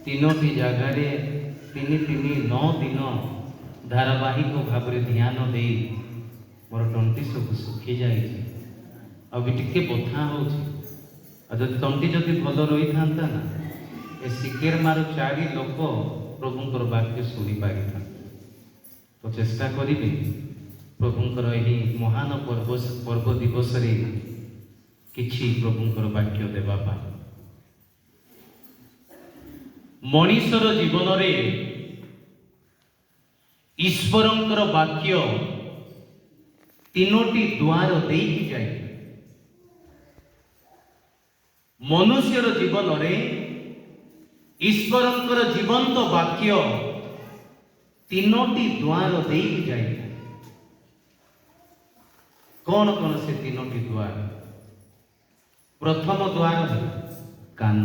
ତିନୋଟି ଜାଗାରେ ତିନି ତିନି 9 ଦିନ ଧାରାବାହିକ ଭାବରେ ଧ୍ୟାନ ଦେଇ ମୋର ତଣ୍ଟି ସବୁ ଶୁଖିଯାଇଛି ଆଉ ବି ଟିକେ ବଥା ହେଉଛି। ଆଉ ଯଦି ତଣ୍ଟି ଯଦି ଭଲ ରହିଥାନ୍ତା ନା, ଏ ସିକେରମାର ଚାରି ଲୋକ ପ୍ରଭୁଙ୍କର ବାକ୍ୟ ଶୁଣିପାରିଥାନ୍ତେ। ତ ଚେଷ୍ଟା କରିବି ପ୍ରଭୁଙ୍କର ଏହି ମହାନ ପର୍ବ ଦିବସରେ କିଛି ପ୍ରଭୁଙ୍କର ବାକ୍ୟ ଦେବା ପାଇଁ। ମଣିଷର ଜୀବନରେ ଈଶ୍ୱରଙ୍କର ବାକ୍ୟ ତିନୋଟି ଦ୍ୱାର ଦେଇକି ଯାଇଥାଏ। ମନୁଷ୍ୟର ଜୀବନରେ ଈଶ୍ୱରଙ୍କର ଜୀବନ୍ତ ବାକ୍ୟ ତିନୋଟି ଦ୍ୱାର ଦେଇକି ଯାଇଥାଏ। କଣ କଣ ସେ ତିନୋଟି ଦ୍ୱାର? ପ୍ରଥମ ଦ୍ୱାର ହେଲା କାନ।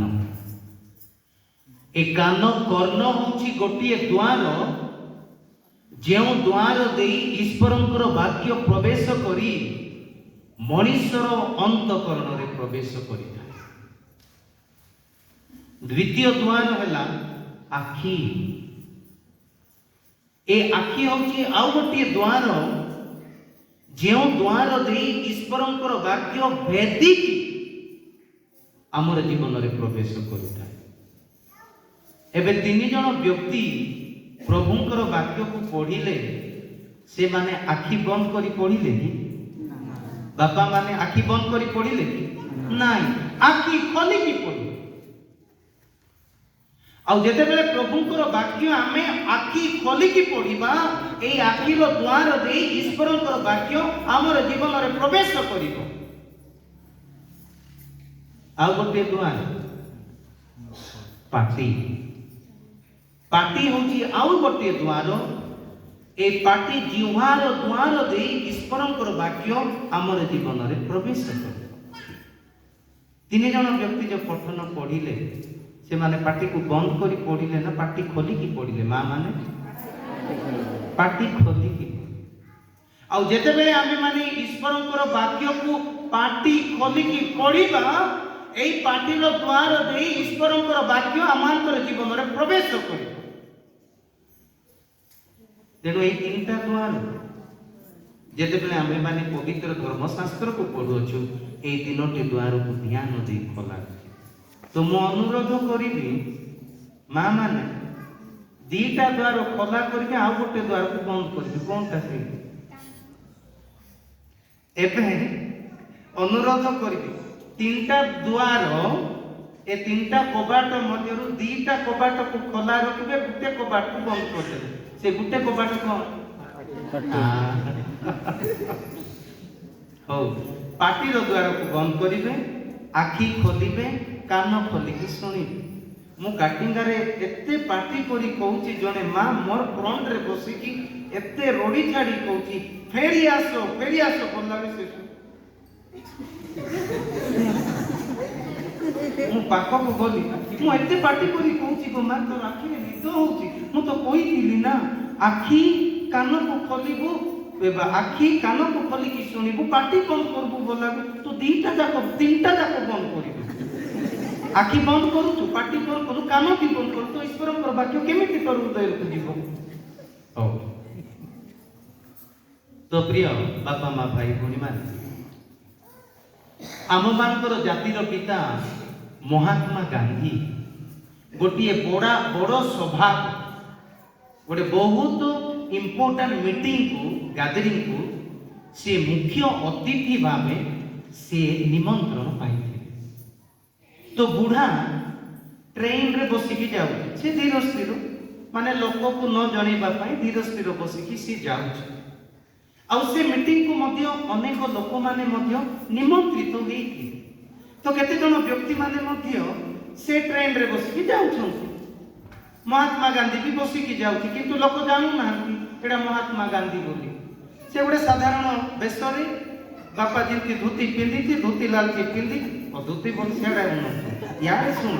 ଏ କାନ, କର୍ଣ୍ଣ ହେଉଛି ଗୋଟିଏ ଦ୍ୱାର, ଯେଉଁ ଦ୍ୱାର ଦେଇ ଈଶ୍ୱରଙ୍କର ବାକ୍ୟ ପ୍ରବେଶ କରି ମଣିଷର ଅନ୍ତଃକରଣରେ ପ୍ରବେଶ କରିଥାଏ। ଦ୍ୱିତୀୟ ଦ୍ୱାର ହେଲା ଆଖି। ଏ ଆଖି ହେଉଛି ଆଉ ଗୋଟିଏ ଦ୍ୱାର, ଯେଉଁ ଦ୍ୱାର ଦେଇ ଈଶ୍ୱରଙ୍କର ବାକ୍ୟ ଭେଦିକି ଆମର ଜୀବନରେ ପ୍ରବେଶ କରିଥାଏ। ଏବେ ତିନି ଜଣ ବ୍ୟକ୍ତି ପ୍ରଭୁଙ୍କର ବାକ୍ୟକୁ ପଢ଼ିଲେ, ସେମାନେ ଆଖି ବନ୍ଦ କରି ପଢ଼ିଲେ କି? ବାପା ମାନେ, ଆଖି ବନ୍ଦ କରି ପଢ଼ିଲେ କି? ନାଇଁ, ଆଖି ଖୋଲିକି ପଢ଼ିଲେ। ଆଉ ଯେତେବେଳେ ପ୍ରଭୁଙ୍କର ବାକ୍ୟ ଆମେ ଆଖି ଖୋଲିକି ପଢ଼ିବା, ଏଇ ଆଖିର ଦ୍ୱାର ଦେଇ ଈଶ୍ୱରଙ୍କର ବାକ୍ୟ ଆମର ଜୀବନରେ ପ୍ରବେଶ କରିବ। ଆଉ ଗୋଟିଏ ଦ୍ୱାର ପାଟି। ପାଟି ହେଉଛି ଆଉ ଗୋଟିଏ ଦ୍ୱାର। ଏ ପାଟି, ଜିହ୍ୱାର ଦ୍ୱାର ଦେଇ ଈଶ୍ୱରଙ୍କର ବାକ୍ୟ ଆମର ଜୀବନରେ ପ୍ରବେଶ କରିବ। ତିନି ଜଣ ବ୍ୟକ୍ତି ଯେଉଁ ପଠନ ପଢ଼ିଲେ, ସେମାନେ ପାଟିକୁ ବନ୍ଦ କରି ପଢ଼ିଲେ ନା ପାଟି ଖୋଲିକି ପଢ଼ିଲେ? ମା ମାନେ, ପାଟି ଖୋଲିକି। ଆଉ ଯେତେବେଳେ ଆମେମାନେ ଈଶ୍ୱରଙ୍କର ବାକ୍ୟକୁ ପାଟି ଖୋଲିକି ପଢ଼ିବା, ଏଇ ପାଟିର ଦ୍ୱାର ଦେଇ ଈଶ୍ୱରଙ୍କର ବାକ୍ୟ ଆମମାନଙ୍କର ଜୀବନରେ ପ୍ରବେଶ କରିବ। ତେଣୁ ଏଇ ତିନିଟା ଦ୍ୱାର, ଯେତେବେଳେ ଆମେମାନେ ପବିତ୍ର ଧର୍ମଶାସ୍ତ୍ରକୁ ପଢ଼ୁଅଛୁ, ଏଇ ତିନୋଟି ଦ୍ୱାରକୁ ଧ୍ୟାନ ଦେଇ ଖୋଲା ରଖିବା। ତ ମୁଁ ଅନୁରୋଧ କରିବି, ମା ମାନେ ଦିଟା ଦ୍ୱାର ଖୋଲା କରିବେ, ଆଉ ଗୋଟେ ଦ୍ୱାରକୁ ବନ୍ଦ କରିବେ। କଣଟା ସେ? ଏବେ ଅନୁରୋଧ କରିବି, ତିନିଟା ଦ୍ୱାର, ଏ ତିନିଟା କବାଟ ମଧ୍ୟରୁ ଦିଟା କବାଟକୁ ଖୋଲା ରଖିବେ, ଗୋଟେ କବାଟକୁ ବନ୍ଦ କରିଦେବେ। ସେ ଗୋଟେ କବାଟ କଣ? ହଉ, ପାଟିର ଦ୍ୱାରକୁ ବନ୍ଦ କରିବେ, ଆଖି ଖୋଲିବେ, କାନ ଖୋଲିକି ଶୁଣିବେ। ମୁଁ କାଟିଙ୍ଗାରେ ଏତେ ପାଟି କରି କହୁଛି, ଜଣେ ମା ମୋର ଫ୍ରଣ୍ଟରେ ବସିକି ଏତେ ରଡ଼ି ଛାଡ଼ି କହୁଛି, "ଫେରି ଆସ, ଫେରି ଆସ" ବୋଲିଲା ବି ସେ ମୁଁ ପାଖକୁ ଗଲି। ମୁଁ ଏତେ ପାଟି କରି କହୁଛି ଗୋ ମା, ତୋର ଆଖିରେ ନିଦ ହଉଛି? ମୁଁ ତ କହିଥିଲି ନା, ଆଖି କାନକୁ ଖୋଲିବୁ, ଆଖି କାନକୁ ଖୋଲିକି ଶୁଣିବୁ, ପାଟି ବନ୍ଦ କରିବୁ ବୋଲା ବି ତୁ ଦିଟା ଯାକ, ତିନିଟା ଯାକ ବନ୍ଦ କରିବୁ। ଆଖି ବନ୍ଦ କରୁଛୁ, ପାଟି ବନ୍ଦ କରୁ, କାନ ବି ବନ୍ଦ କରୁ, ତ ଈଶ୍ୱରଙ୍କର ବାକ୍ୟ କେମିତି ତୋର ହୃଦୟକୁ ଯିବ? ହଉ ତ, ପ୍ରିୟ ବାପା ମା, ଭାଇ ଭଉଣୀମାନେ, ଆମମାନଙ୍କର ଜାତିର ପିତା ମହାତ୍ମା ଗାନ୍ଧୀ ଗୋଟିଏ ବଡ଼ ବଡ଼ ସଭାକୁ, ଗୋଟେ ବହୁତ ଇମ୍ପୋର୍ଟାଣ୍ଟ ମିଟିଂକୁ, ଗ୍ୟାଦରିଂକୁ ସେ ମୁଖ୍ୟ ଅତିଥି ଭାବେ ସେ ନିମନ୍ତ୍ରଣ ପାଇଥିଲେ। ତ ବୁଢ଼ା ଟ୍ରେନରେ ବସିକି ଯାଉଛି। ସେ ଧୀର ସ୍ଥିର, ମାନେ ଲୋକକୁ ନ ଜଣେଇବା ପାଇଁ ଧୀର ସ୍ଥିର ବସିକି ସେ ଯାଉଛି। ଆଉ ସେ ମିଟିଂକୁ ମଧ୍ୟ ଅନେକ ଲୋକମାନେ ମଧ୍ୟ ନିମନ୍ତ୍ରିତ ହେଇଥିଲେ। ତ କେତେ ଜଣ ବ୍ୟକ୍ତିମାନେ ମଧ୍ୟ ସେ ଟ୍ରେନରେ ବସିକି ଯାଉଛନ୍ତି। ମହାତ୍ମା ଗାନ୍ଧୀ ବି ବସିକି ଯାଉଛି, କିନ୍ତୁ ଲୋକ ଜାଣୁନାହାନ୍ତି ଏଇଟା ମହାତ୍ମା ଗାନ୍ଧୀ ବୋଲି। ସେ ଗୋଟେ ସାଧାରଣ ବେଶରେ, ବାପା ଯେମିତି ଧୋତି ପିନ୍ଧିଛି, ଧୋତି ଲାଲଚି ପିନ୍ଧି, ଓ ଧୋତି ବୋଲି ସିଆଡ଼େ ଇଆଡ଼େ ଶୁଣ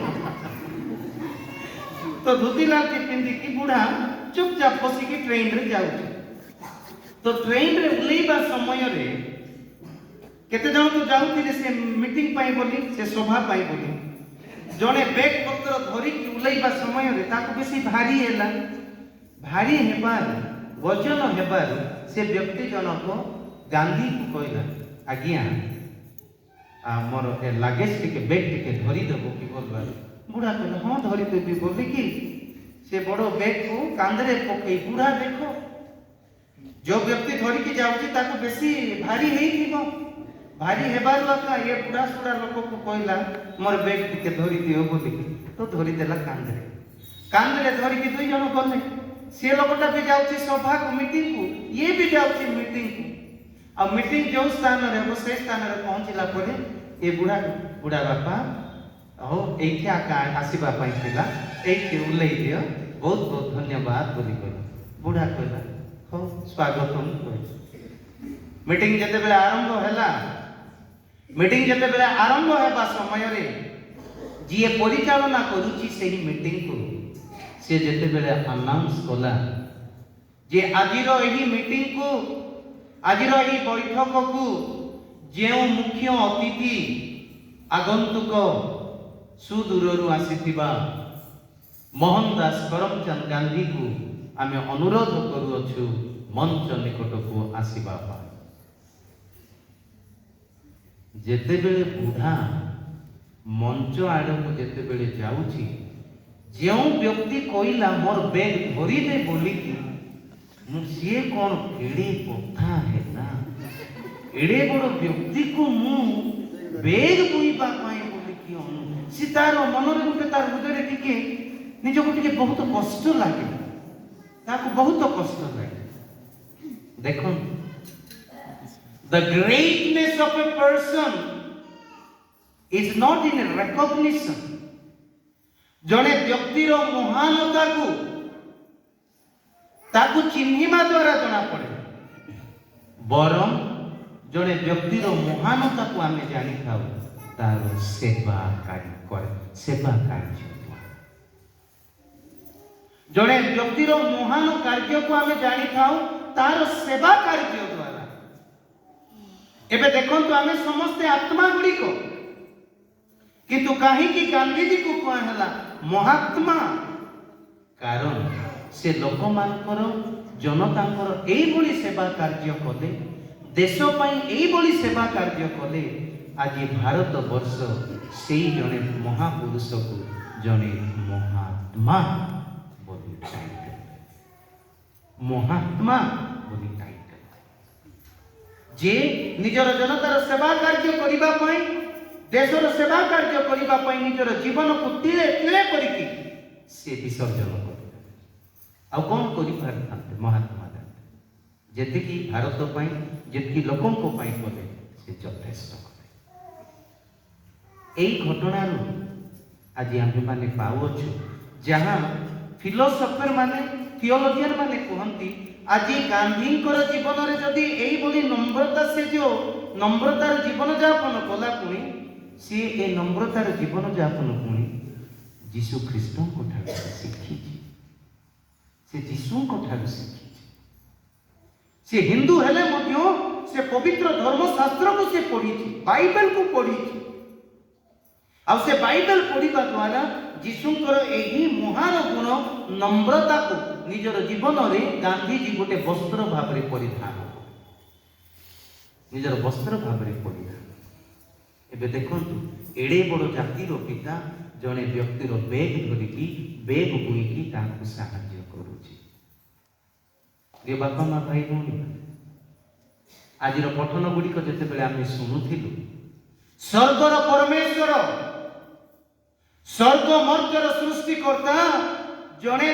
ତ, ଧୋତି ଲାଲଚି ପିନ୍ଧିକି ବୁଢ଼ା ଚୁପଚାପ ବସିକି ଟ୍ରେନରେ ଯାଉଛି। ତ ଟ୍ରେନରେ ଓହ୍ଲେଇବା ସମୟରେ କେତେ ଜଣ ତ ଯାଉଥିଲେ ସେ ମିଟିଂ ପାଇଁ ବୋଲି, ସେ ସଭା ପାଇଁ ବୋଲି। ଜଣେ ବେଗ ପତ୍ର ଧରିକି ଉଲେଇବା ସମୟରେ ତାକୁ ବେଶୀ ଭାରି ହେଲା। ଭାରି ହେବାରୁ, ଓଜନ ହେବାରୁ ସେ ବ୍ୟକ୍ତି ଜଣକ ଗାନ୍ଧୀକୁ କହିଲା, "ଆଜ୍ଞା, ମୋର ଏ ଲାଗେଜ ଟିକେ, ବେଗ ଟିକେ ଧରିଦେବ କି?" ବୋଲବାରୁ ବୁଢ଼ା କହିଲା, "ହଁ, ଧରିଦେବି" ବୋଲିକି ସେ ବଡ଼ ବେଗକୁ କାନ୍ଧରେ ପକେଇ, ବୁଢ଼ା ଦେଖ, ଯୋଉ ବ୍ୟକ୍ତି ଧରିକି ଯାଉଛି ତାକୁ ବେଶୀ ଭାରି ହେଇଥିବ। ଭାରି ହେବାରୁ ଏକା ଇଏ ବୁଢ଼ା ସୁଢ଼ା ଲୋକକୁ କହିଲା, "ମୋର ବେଗ ଟିକେ ଧରିଦିଅ" ବୋଲିକି ତ ଧରିଦେଲା କାନ୍ଧରେ। କାନ୍ଧରେ ଧରିକି ଦୁଇ ଜଣ ଗଲେ। ସେ ଲୋକଟା ବି ଯାଉଛି ସଭାକୁ, ମିଟିଂକୁ, ଇଏ ବି ଯାଉଛି ମିଟିଂକୁ। ଆଉ ମିଟିଂ ଯୋଉ ସ୍ଥାନରେ ହେବ, ସେ ସ୍ଥାନରେ ପହଞ୍ଚିଲା ପରେ ଏ ବୁଢ଼ା, "ବୁଢ଼ା ବାପା, ହଉ, ଏଇଠି ଆକା ଆସିବା ପାଇଁ ଥିଲା, ଏଇଠି ଓହ୍ଲେଇ ଦିଅ, ବହୁତ ବହୁତ ଧନ୍ୟବାଦ" ବୋଲି କହିଲା। ବୁଢ଼ା କହିଲା, "ହଉ, ସ୍ୱାଗତମ" କହିଲା। ମିଟିଂ ଯେତେବେଳେ ଆରମ୍ଭ ହେଲା, ମିଟିଂ ଯେତେବେଳେ ଆରମ୍ଭ ହେବା ସମୟରେ ଯିଏ ପରିଚାଳନା କରୁଛି ସେହି ମିଟିଂକୁ, ସେ ଯେତେବେଳେ ଆନାଉନ୍ସ କଲା ଯେ ଆଜିର ଏହି ମିଟିଂକୁ, ଆଜିର ଏହି ବୈଠକକୁ ଯେଉଁ ମୁଖ୍ୟ ଅତିଥି ଆଗନ୍ତୁକ ସୁଦୂରରୁ ଆସିଥିବା ମୋହନ ଦାସ କରମଚାନ୍ଦ ଗାନ୍ଧୀକୁ ଆମେ ଅନୁରୋଧ କରୁଅଛୁ ମଞ୍ଚ ନିକଟକୁ ଆସିବା ପାଇଁ। ଯେତେବେଳେ ବୁଢ଼ା ମଞ୍ଚ ଆଡ଼କୁ ଯେତେବେଳେ ଯାଉଛି, ଯେଉଁ ବ୍ୟକ୍ତି କହିଲା ମୋର ବେଗ ଧରିଦେ ବୋଲିକି, ମୁଁ ସିଏ କ'ଣ କେଡ଼େ କଥା ହେଲା, ଏଡ଼େ ବଡ଼ ବ୍ୟକ୍ତିକୁ ମୁଁ ବେଗ ବୋହିବା ପାଇଁ ବୋଲିକି ସେ ତାର ମନରେ ଗୋଟେ, ତାର ହୃଦୟରେ ଟିକେ ନିଜକୁ ଟିକେ ବହୁତ କଷ୍ଟ ଲାଗେ, ତାକୁ ବହୁତ କଷ୍ଟ ଲାଗେ। ଦେଖନ୍ତୁ, the greatness of a person is not in recognition. ଜଣେ ବ୍ୟକ୍ତିର ମହାନତାକୁ ତାକୁ ଚିହ୍ନିବା ଦ୍ୱାରା ଜଣାପଡ଼େ, ବରଂ ଜଣେ ବ୍ୟକ୍ତିର ମହାନତାକୁ ଆମେ ଜାଣିଥାଉ ତାର ସେବା କାର୍ଯ୍ୟ କରେ, ସେବା କାର୍ଯ୍ୟ ଦ୍ୱାରା। ଜଣେ ବ୍ୟକ୍ତିର ମହାନ କାର୍ଯ୍ୟକୁ ଆମେ ଜାଣିଥାଉ ତାର ସେବା କାର୍ଯ୍ୟ ଦ୍ୱାରା। ଏବେ ଦେଖନ୍ତୁ, ଆମେ ସମସ୍ତେ ଆତ୍ମା ଗୁଡ଼ିକ, କିନ୍ତୁ କାହିଁକି ଗାନ୍ଧିଜୀକୁ କୁହା ହେଲା ମହାତ୍ମା? କାରଣ ସେ ଲୋକମାନଙ୍କର, ଜନତାଙ୍କର ଏଇଭଳି ସେବା କାର୍ଯ୍ୟ କଲେ, ଦେଶ ପାଇଁ ଏଇଭଳି ସେବା କାର୍ଯ୍ୟ କଲେ, ଆଜି ଭାରତ ବର୍ଷ ସେଇ ଜଣେ ମହାପୁରୁଷକୁ ଜଣେ ମହାତ୍ମା ବୋଲି ଟାଇଟଲ, ମହାତ୍ମା ବୋଲି ଟାଇଟଲ। ଯେ ନିଜର ଜନତାର ସେବା କାର୍ଯ୍ୟ କରିବା ପାଇଁ, ଦେଶର ସେବା କାର୍ଯ୍ୟ କରିବା ପାଇଁ ନିଜର ଜୀବନକୁ ତିଳେ ତିଳେ କରିକି ସେ ବିସର୍ଜନ କରିଦେଲେ। ଆଉ କ'ଣ କରିପାରିଥାନ୍ତେ ମହାତ୍ମା ଗାନ୍ଧୀ? ଯେତିକି ଭାରତ ପାଇଁ, ଯେତିକି ଲୋକଙ୍କ ପାଇଁ କଲେ, ସେ ଯଥେଷ୍ଟ କଲେ। ଏଇ ଘଟଣାରୁ ଆଜି ଆମ୍ଭେମାନେ ପାଉଅଛୁ, ଯାହା ଫିଲୋସଫର ମାନେ, ଥିଓଲୋଜିଆନ ମାନେ କୁହନ୍ତି, ଆଜି ଗାନ୍ଧୀଙ୍କର ଜୀବନରେ ଯଦି ଏଇଭଳି ନମ୍ରତା, ସେ ଯୋଉ ନମ୍ରତାର ଜୀବନ ଯାପନ କଲା, ପୁଣି ସିଏ ଏ ନମ୍ରତାର ଜୀବନ ଯାପନ ପୁଣି ଯୀଶୁ ଖ୍ରୀଷ୍ଟଙ୍କ ଠାରୁ ସେ ଶିଖିଛି। ସେ ଯୀଶୁଙ୍କ ଠାରୁ ଶିଖିଛି। ସେ ହିନ୍ଦୁ ହେଲେ ମଧ୍ୟ ସେ ପବିତ୍ର ଧର୍ମଶାସ୍ତ୍ରକୁ ସେ ପଢ଼ିଛି, ବାଇବେଲକୁ ପଢ଼ିଛି। ଆଉ ସେ ବାଇବେଲ ପଢ଼ିବା ଦ୍ୱାରା ଯୀଶୁଙ୍କର ଏହି ମହାନ ଗୁଣ ନମ୍ରତାକୁ ନିଜର ଜୀବନରେ ଗାନ୍ଧିଜୀ ଗୋଟେ ବସ୍ତ୍ର ଭାବରେ ପରିଧାନ କଲେ, ନିଜର ବସ୍ତ୍ର ଭାବରେ ପରିଧାନ। ଏବେ ଦେଖନ୍ତୁ, ଏଡ଼େ ବଡ଼ ଜାତିର ପିତା ଜଣେ ବ୍ୟକ୍ତିର ବେଗ ଧରିକି, ବେଗ ବୋହିକି ତାହାକୁ ସାହାଯ୍ୟ କରୁଛି। ପ୍ରିୟ ବାପା ମା, ଭାଇ ଭଉଣୀ, ଆଜିର ପଠନ ଗୁଡ଼ିକ ଯେତେବେଳେ ଆମେ ଶୁଣୁଥିଲୁ, ସ୍ୱର୍ଗର ପରମେଶ୍ୱର, ସ୍ୱର୍ଗ ମର୍ତ୍ତ୍ୟର ସୃଷ୍ଟିକର୍ତ୍ତା ଜଣେ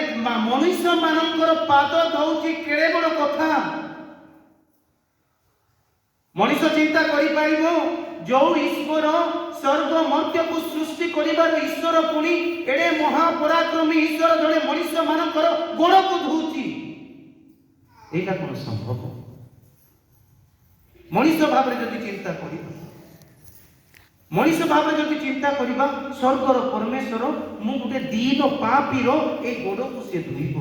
ମନୁଷ୍ୟ ମାନଙ୍କର ପାଦ ଧଉଛି, କେଡ଼େ ବଡ଼ କଥା! ମଣିଷ ଚିନ୍ତା କରିପାରିବ, ଯୋଉ ଈଶ୍ୱର ସ୍ୱର୍ଗ ମର୍ତ୍ତ୍ୟକୁ ସୃଷ୍ଟି କରିବାର ଈଶ୍ୱର, ପୁଣି ଏଡ଼େ ମହାପରାକ୍ରମୀ ଈଶ୍ୱର ଜଣେ ମଣିଷ ମାନଙ୍କର ଗୋଡ଼କୁ ଧୋଉଛି, ଏଇଟା କଣ ସମ୍ଭବ? ମଣିଷ ଭାବରେ ଯଦି ଚିନ୍ତା କରିବା, ମଣିଷ ଭାବରେ ଯଦି ଚିନ୍ତା କରିବା, ସ୍ୱର୍ଗର ପରମେଶ୍ୱର ମୁଁ ଗୋଟେ ଦୀନ ପାପୀର ଏଇ ଗୋଡ଼କୁ ସେ ଧୋଇବ?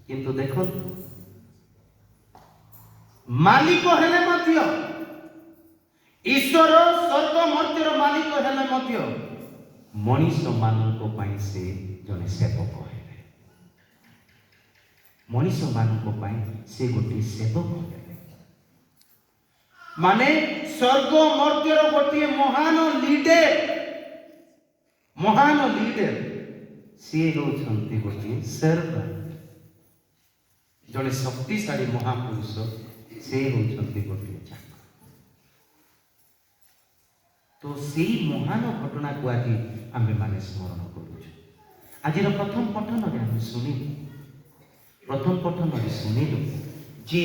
କିନ୍ତୁ ଦେଖନ୍ତୁ, ମାଲିକ ହେଲେ ମଧ୍ୟ ଈଶ୍ୱର, ସ୍ୱର୍ଗ ମର୍ତ୍ତ୍ୟର ମାଲିକ ହେଲେ ମଧ୍ୟ ମଣିଷମାନଙ୍କ ପାଇଁ ସେ ଜଣେ ସେବକ ହେଲେ। ମଣିଷମାନଙ୍କ ପାଇଁ ସେ ଗୋଟିଏ ସେବକ ହେଲେ। ମାନେ ସ୍ୱର୍ଗ ମର୍ତ୍ତ୍ୟର ଗୋଟିଏ ମହାନ ଲିଡର, ମହାନ ଲିଡର, ସିଏ ହେଉଛନ୍ତି ଗୋଟିଏ ସର୍ଭାଣ୍ଟ। ଜଣେ ଶକ୍ତିଶାଳୀ ମହାପୁରୁଷ, ସେ ହେଉଛନ୍ତି ଗୋଟିଏ ଚାକର। ତ ସେଇ ମହାନ ଘଟଣାକୁ ଆଜି ଆମ୍ଭେମାନେ ସ୍ମରଣ କରୁଛୁ। ଆଜିର ପ୍ରଥମ ପଠନରେ ଆମେ ଶୁଣିଲୁ, ପ୍ରଥମ ପଠନରେ ଶୁଣିଲୁ ଯେ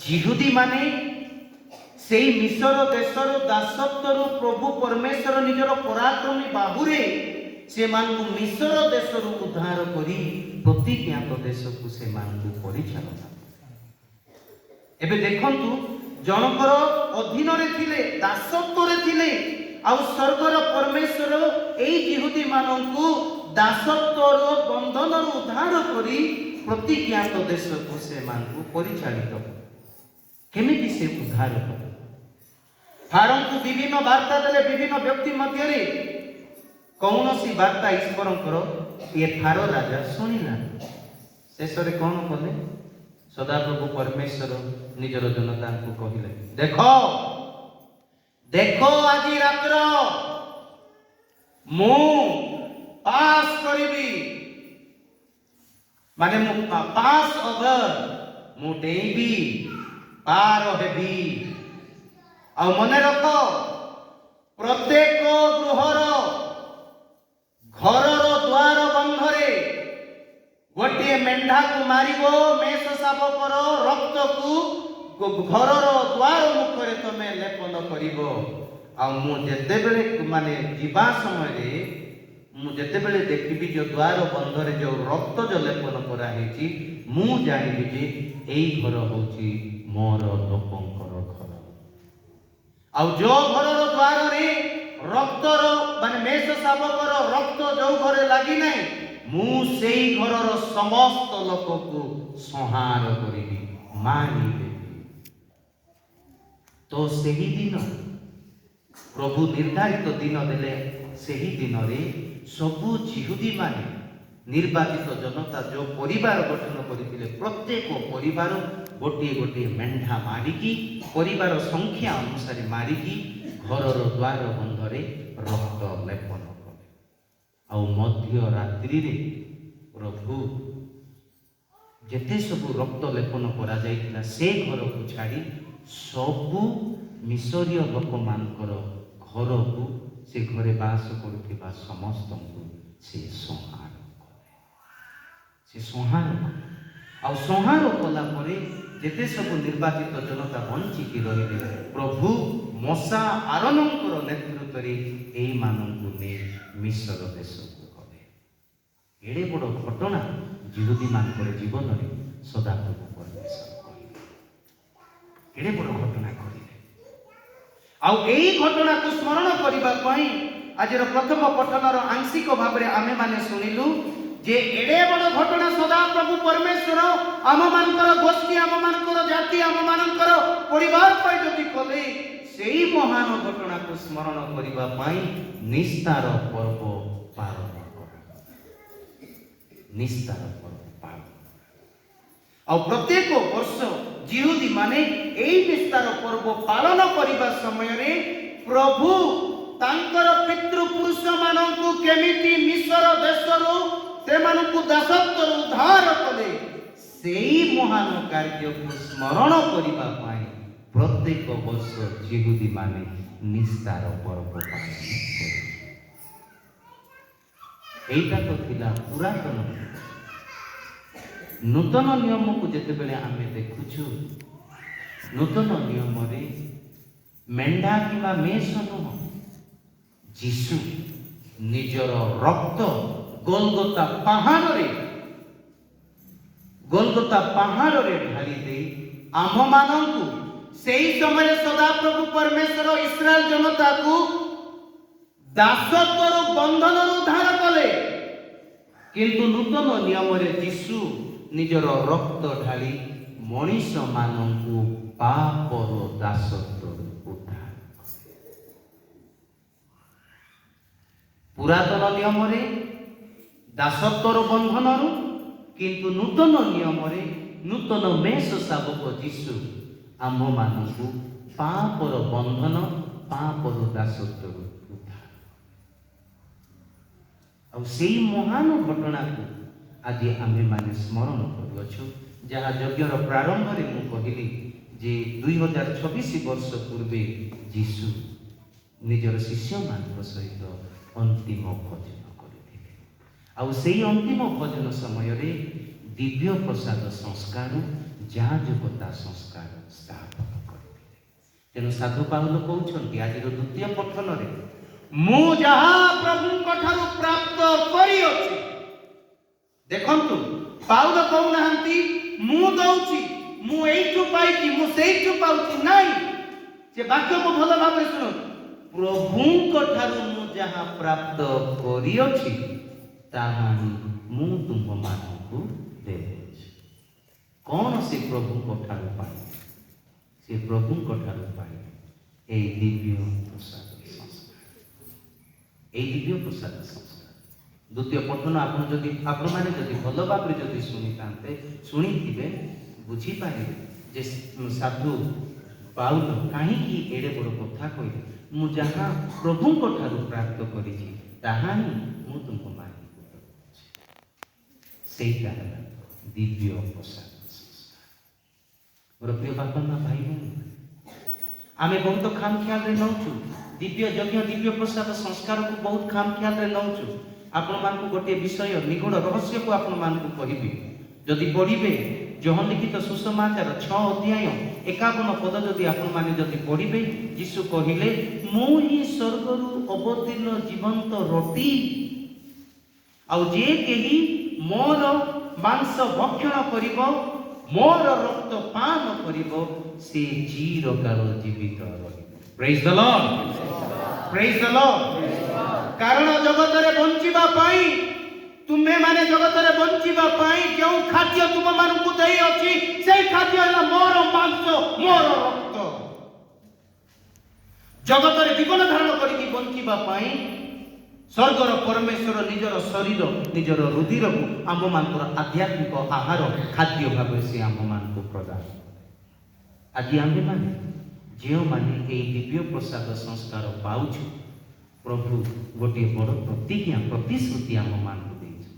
ଯିହୁଦୀମାନେ ସେଇ ମିଶର ଦେଶର ଦାସତ୍ୱରୁ ପ୍ରଭୁ ପରମେଶ୍ୱର ନିଜର ପରାକ୍ରମୀ ବାହୁରେ ସେମାନଙ୍କୁ ମିଶର ଦେଶରୁ ଉଦ୍ଧାର କରି ପ୍ରତିଜ୍ଞାତ ଦେଶକୁ ସେମାନଙ୍କୁ ପରିଚାଳନା କଲେ। ଏବେ ଦେଖନ୍ତୁ, ଜଣଙ୍କର ଅଧୀନରେ ଥିଲେ, ଦାସତ୍ୱରେ ଥିଲେ, ଆଉ ସ୍ୱର୍ଗର ପରମେଶ୍ୱର ଏଇ ଯିହୁଦୀ ମାନଙ୍କୁ ଦାସତ୍ୱର ବନ୍ଧନରୁ ଉଦ୍ଧାର କରି ପ୍ରତିଜ୍ଞାତ ଦେଶକୁ ସେମାନଙ୍କୁ ପରିଚାଳିତ କଲେ। କେମିତି ସେ ଉଦ୍ଧାର କଲେ? ଫାରୋଙ୍କୁ ବିଭିନ୍ନ ବାର୍ତ୍ତା ଦେଲେ ବିଭିନ୍ନ ବ୍ୟକ୍ତି ମଧ୍ୟରେ। କୌଣସି ବାର୍ତ୍ତା ଈଶ୍ୱରଙ୍କର ଏ ଫାରୋ ରାଜା ଶୁଣିଲା। ଶେଷରେ କ'ଣ କଲେ? ସଦାପ୍ରଭୁ ପରମେଶ୍ୱର ନିଜର ଜନତାଙ୍କୁ କହିଲେ, "ଦେଖ, ଦେଖ, ଆଜି ରାତ୍ର ମୁଁ ପାସ୍ କରିବି।" ମାନେ ମୁଁ ପାସ୍ ଓଭର, ମୁଁ ଡେଇଁବି, ପାର ହେବି। ଆଉ ମନେ ରଖ, ପ୍ରତ୍ୟେକ ଗୃହର ଘରର ଦ୍ୱାର ବନ୍ଧରେ ଗୋଟିଏ ମେଣ୍ଢାକୁ ମାରିବ। ମେଷ ଶାବକର ରକ୍ତକୁ ଘରର ଦ୍ୱାର ମୁଖରେ ତମେ ଲେପନ କରିବ। ଆଉ ମୁଁ ଯେତେବେଳେ, ମାନେ ଯିବା ସମୟରେ ମୁଁ ଯେତେବେଳେ ଦେଖିବି ଯେଉଁ ଦ୍ୱାର ବନ୍ଧରେ ଯେଉଁ ରକ୍ତ ଯେଉଁ ଲେପନ କରାହେଇଛି, ମୁଁ ଜାଣିବି ଯେ ଏଇ ଘର ହେଉଛି ମୋର ଲୋକଙ୍କର ଘର। ଆଉ ଯୋଉ ଘରର ଦ୍ୱାରରେ ରକ୍ତର, ମାନେ ମେଷ ଶାବକର ରକ୍ତ ଯୋଉ ଘରେ ଲାଗିନାହିଁ, ମୁଁ ସେଇ ଘରର ସମସ୍ତ ଲୋକକୁ ସଂହାର କରିବି, ମାରିଦେବି। ତ ସେହି ଦିନ ପ୍ରଭୁ ନିର୍ଦ୍ଧାରିତ ଦିନ ଦେଲେ। ସେହି ଦିନରେ ସବୁ ଯିହୁଦୀମାନେ, ନିର୍ବାଚିତ ଜନତା ଯେଉଁ ପରିବାର ଗଠନ କରିଥିଲେ, ପ୍ରତ୍ୟେକ ପରିବାର ଗୋଟିଏ ଗୋଟିଏ ମେଣ୍ଢା ମାରିକି, ପରିବାର ସଂଖ୍ୟା ଅନୁସାରେ ମାରିକି ଘରର ଦ୍ୱାର ବନ୍ଧରେ ରକ୍ତ ଲେପନ କଲେ। ଆଉ ମଧ୍ୟରାତ୍ରିରେ ପ୍ରଭୁ ଯେତେ ସବୁ ରକ୍ତ ଲେପନ କରାଯାଇଥିଲା, ସେ ଘରକୁ ଛାଡ଼ି ସବୁ ମିଶରୀୟ ଲୋକମାନଙ୍କର ଘରକୁ, ସେ ଘରେ ବାସ କରୁଥିବା ସମସ୍ତଙ୍କୁ ସେ ସଂହାର କଲେ। ସେ ସଂହାର କଲେ। ଆଉ ସଂହାର କଲା ପରେ ଯେତେ ସବୁ ନିର୍ବାଚିତ ଜନତା ବଞ୍ଚିକି ରହିଲେ, ପ୍ରଭୁ ମୋଶା ଆରୋନଙ୍କର ନେତୃତ୍ୱରେ ଏଇମାନଙ୍କୁ ନେଇ ମିଶର ଦେଶକୁ ଗଲେ। ଏଡ଼େ ବଡ଼ ଘଟଣା ଯିହୁଦୀମାନଙ୍କର ଜୀବନରେ ସଦାପ୍ରଭୁ ପରମେଶ୍ୱର କହିଲେ, ଏଡ଼େ ବଡ଼ ଘଟଣା କରିଲେ। ଆଉ ଏଇ ଘଟଣାକୁ ସ୍ମରଣ କରିବା ପାଇଁ ଆଜିର ପ୍ରଥମ ପଠନର ଆଂଶିକ ଭାବରେ ଆମେମାନେ ଶୁଣିଲୁ ଯେ ଏଡ଼େ ବଡ଼ ଘଟଣା ସଦାପ୍ରଭୁ ପରମେଶ୍ୱର ଆମମାନଙ୍କର ଗୋଷ୍ଠୀ, ଆମମାନଙ୍କର ଜାତି, ଆମମାନଙ୍କର ପରିବାର ପାଇଁ ଯଦି କଲେ, ସେଇ ମହାନ ଘଟଣାକୁ ସ୍ମରଣ କରିବା ପାଇଁ ନିସ୍ତାର ପର୍ବ ପାଳନ କରାଗଲା। ନିସ୍ତାର ପର୍ବ ପାଳନ। ଆଉ ପ୍ରତ୍ୟେକ ବର୍ଷ ଯିହୁଦୀ ମାନେ ଏଇ ନିସ୍ତାର ପର୍ବ ପାଳନ କରିବା ସମୟରେ ପ୍ରଭୁ ତାଙ୍କର ପିତୃପୁରୁଷ ମାନଙ୍କୁ କେମିତି ମିଶର ଦେଶରୁ ସେମାନଙ୍କୁ ଦାସତ୍ୱରୁ ଉଦ୍ଧାର କଲେ, ସେଇ ମହାନ କାର୍ଯ୍ୟକୁ ସ୍ମରଣ କରିବା ପାଇଁ ପ୍ରତ୍ୟେକ ବର୍ଷ ଯିହୁଦୀ ମାନେ ନିସ୍ତାର ପର୍ବ ପାଳନ କରନ୍ତି। ଏଇଟା ତ ଥିଲା ପୁରାତନ ନିୟମ। ନୂତନ ନିୟମକୁ ଯେତେବେଳେ ଆମେ ଦେଖୁଛୁ, ନୂତନ ନିୟମରେ ମେଣ୍ଢା କିମ୍ବା ମେଷ ନୁହଁ, ଯୀଶୁ ନିଜର ରକ୍ତ ଗୋଲଗୋତା ପାହାଡ଼ରେ, ଗୋଲଗୋତା ପାହାଡ଼ରେ ଢାଳି ଦେଇ ଆମ୍ଭମାନଙ୍କୁ, ସେଇ ସମୟରେ ସଦାପ୍ରଭୁ ପରମେଶ୍ୱର ଇସ୍ରାଏଲ ଜନତାକୁ ଦାସତ୍ୱରୁ, ବନ୍ଧନରୁ ଉଦ୍ଧାର କଲେ, କିନ୍ତୁ ନୂତନ ନିୟମରେ ଯୀଶୁ ନିଜର ରକ୍ତ ଢାଳି ମଣିଷମାନଙ୍କୁ ପାପର ଦାସତ୍ୱରୁ ଉଦ୍ଧାର କଲେ। ପୁରାତନ ନିୟମରେ ଦାସତ୍ୱର ବନ୍ଧନରୁ, କିନ୍ତୁ ନୂତନ ନିୟମରେ ନୂତନ ମେଷ ଶାବକ ଯୀଶୁ ଆମ୍ଭମାନଙ୍କୁ ପାପର ବନ୍ଧନ, ପାପର ଦାସତ୍ୱରୁ ଉଦ୍ଧାର। ଆଉ ସେଇ ମହାନ ଘଟଣାକୁ ଆଜି ଆମ୍ଭେମାନେ ସ୍ମରଣ କରୁଅଛୁ, ଯାହା ଯଜ୍ଞର ପ୍ରାରମ୍ଭରେ ମୁଁ କହିଲି ଯେ 2026 ବର୍ଷ ପୂର୍ବେ ଯୀଶୁ ନିଜର ଶିଷ୍ୟମାନଙ୍କ ସହିତ ଅନ୍ତିମ ଭୋଜନ କରିଥିଲେ। ଆଉ ସେଇ ଅନ୍ତିମ ଭୋଜନ ସମୟରେ ଦିବ୍ୟ ପ୍ରସାଦ ସଂସ୍କାର, ଯାଜକତା ସଂସ୍କାର ସ୍ଥାପନ କରିଥିଲେ। ତେଣୁ ସାଧୁ ପାଉଲ କହୁଛନ୍ତି ଆଜିର ଦ୍ୱିତୀୟ ପଠନରେ, ମୁଁ ଯାହା ପ୍ରଭୁଙ୍କ ଠାରୁ ପ୍ରାପ୍ତ କରିଅଛି। ଦେଖନ୍ତୁ, ପାଉଲ କହୁନାହାନ୍ତି ମୁଁ ଦଉଛି, ମୁଁ ଏଇଠୁ ପାଇଛି, ମୁଁ ସେଇଠୁ ପାଉଛି। ନାଇଁ, ସେ ବାକ୍ୟକୁ ଭଲ ଭାବରେ ଶୁଣନ୍ତୁ। ପ୍ରଭୁଙ୍କ ଠାରୁ ମୁଁ ଯାହା ପ୍ରାପ୍ତ କରିଅଛି, ତାହା ହିଁ ମୁଁ ତୁମ୍ଭମାନଙ୍କୁ ଦେଉଅଛି। କ'ଣ ସେ ପ୍ରଭୁଙ୍କ ଠାରୁ ପାଇଲେ? ସେ ପ୍ରଭୁଙ୍କ ଠାରୁ ପାଇଲେ ଏଇ ଦିବ୍ୟ ପ୍ରସାଦ ସଂସ୍କାର, ଏଇ ଦିବ୍ୟ ପ୍ରସାଦ ସଂସ୍କାର। ଦ୍ୱିତୀୟ ପଠନ ଆପଣମାନେ ଯଦି ଭଲ ଭାବରେ ଯଦି ଶୁଣିଥାନ୍ତେ, ଶୁଣିଥିବେ, ବୁଝିପାରିବେ ଯେ ସାଧୁ ପାଉଲ କାହିଁକି ଏଡ଼େ ବଡ଼ କଥା କହିଲେ, ମୁଁ ଯାହା ପ୍ରଭୁଙ୍କ ଠାରୁ ପ୍ରାପ୍ତ କରିଛି, ତାହା ହିଁ ମୁଁ ତୁମମାନଙ୍କୁ ଦେଉଛି। ସେଇଟା ହେଲା ଦିବ୍ୟ ପ୍ରସାଦ ସଂସ୍କାର। ମୋର ପ୍ରିୟ ବାପା ମା, ଭାଇ ଭଉଣୀ, ଆମେ ବହୁତ ଖାମଖିଆଲରେ ନେଉଛୁ ଦିବ୍ୟ ଯଜ୍ଞ, ଦିବ୍ୟ ପ୍ରସାଦ ସଂସ୍କାରକୁ ବହୁତ ଖାମଖିଆଲରେ ନେଉଛୁ। ଆପଣମାନଙ୍କୁ ଗୋଟିଏ ବିଷୟ, ନିଗୂଢ଼ ରହସ୍ୟକୁ ଆପଣମାନଙ୍କୁ କହିବି। ଯଦି ପଢ଼ିବେ ଯୋହନ ଲିଖିତ ସୁସମାଚାର 6 ଅଧ୍ୟାୟ 51 ପଦ, ଯଦି ଆପଣମାନେ ଯଦି ପଢ଼ିବେ, ଯୀଶୁ କହିଲେ, ମୁଁ ହିଁ ସ୍ୱର୍ଗରୁ ଅବତୀର୍ଣ୍ଣ ଜୀବନ୍ତ ରୋଟି। ଆଉ ଯେ କେହି ମୋର ମାଂସ ଭକ୍ଷଣ କରିବ, ମୋର ରକ୍ତ ପାନ କରିବ, ସେ ଚିରକାଳ ଜୀବିତ ରହିବ। Praise the Lord. Praise the Lord. କାରଣ ଜଗତରେ ବଞ୍ଚିବା ପାଇଁ, ତୁମେମାନେ ଜଗତରେ ବଞ୍ଚିବା ପାଇଁ ଯେଉଁ ଖାଦ୍ୟ ତୁମମାନଙ୍କୁ ଦେଇଅଛି, ସେଇ ଖାଦ୍ୟ ହେଲା ମୋର ମାଂସ, ମୋର ରକ୍ତ। ଜଗତରେ ଜୀବନ ଧାରଣ କରିକି ବଞ୍ଚିବା ପାଇଁ ସ୍ୱର୍ଗର ପରମେଶ୍ୱର ନିଜର ଶରୀର, ନିଜର ରୁଧିରକୁ ଆମ୍ଭମାନଙ୍କର ଆଧ୍ୟାତ୍ମିକ ଆହାର, ଖାଦ୍ୟ ଭାବରେ ସେ ଆମ୍ଭମାନଙ୍କୁ ପ୍ରଦାନ କଲେ। ଆଜି ଆମ୍ଭେମାନେ ଯେଉଁମାନେ ଏଇ ଦିବ୍ୟ ପ୍ରସାଦ ସଂସ୍କାର ପାଉଛୁ, ପ୍ରଭୁ ଗୋଟିଏ ବଡ଼ ପ୍ରତିଜ୍ଞା, ପ୍ରତିଶ୍ରୁତି ଆମ୍ଭମାନଙ୍କୁ ଦେଇଛୁ।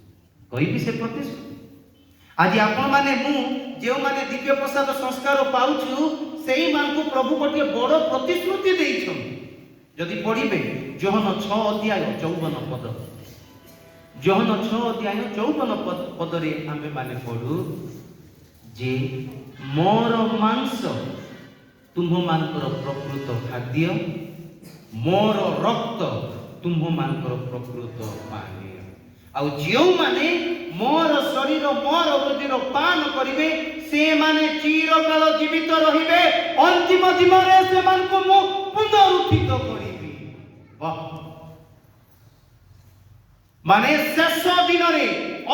କହିବି ସେ ପ୍ରତିଶ୍ରୁତି। ଆଜି ଆପଣମାନେ, ମୁଁ, ଯେଉଁମାନେ ଦିବ୍ୟ ପ୍ରସାଦ ସଂସ୍କାର ପାଉଛୁ, ସେଇମାନଙ୍କୁ ପ୍ରଭୁ ଗୋଟିଏ ବଡ଼ ପ୍ରତିଶ୍ରୁତି ଦେଇଛନ୍ତି। ଯଦି ପଢ଼ିବେ ଯୋହନ 6 ଅଧ୍ୟାୟ 54 ପଦ, ଯୋହନ 6 ଅଧ୍ୟାୟ 54 ପଦରେ ଆମ୍ଭେମାନେ ପଢ଼ୁ ଯେ ମୋର ମାଂସ ତୁମ୍ଭମାନଙ୍କର ପ୍ରକୃତ ଖାଦ୍ୟ, ମୋର ରକ୍ତ ତୁମ୍ଭମାନଙ୍କର ପ୍ରକୃତ ପାନୀୟ। ଆଉ ଯେଉଁମାନେ ମୋର ଶରୀର, ମୋର ରୁଧିର ପାନ କରିବେ, ସେମାନେ ଚିରକାଳ ଜୀବିତ ରହିବେ। ଅନ୍ତିମ ଦିନରେ ସେମାନଙ୍କୁ ମୁଁ ପୁନରୁତ୍ଥିତ କରିବି। ବାଃ! ମାନେ ଶେଷ ଦିନରେ,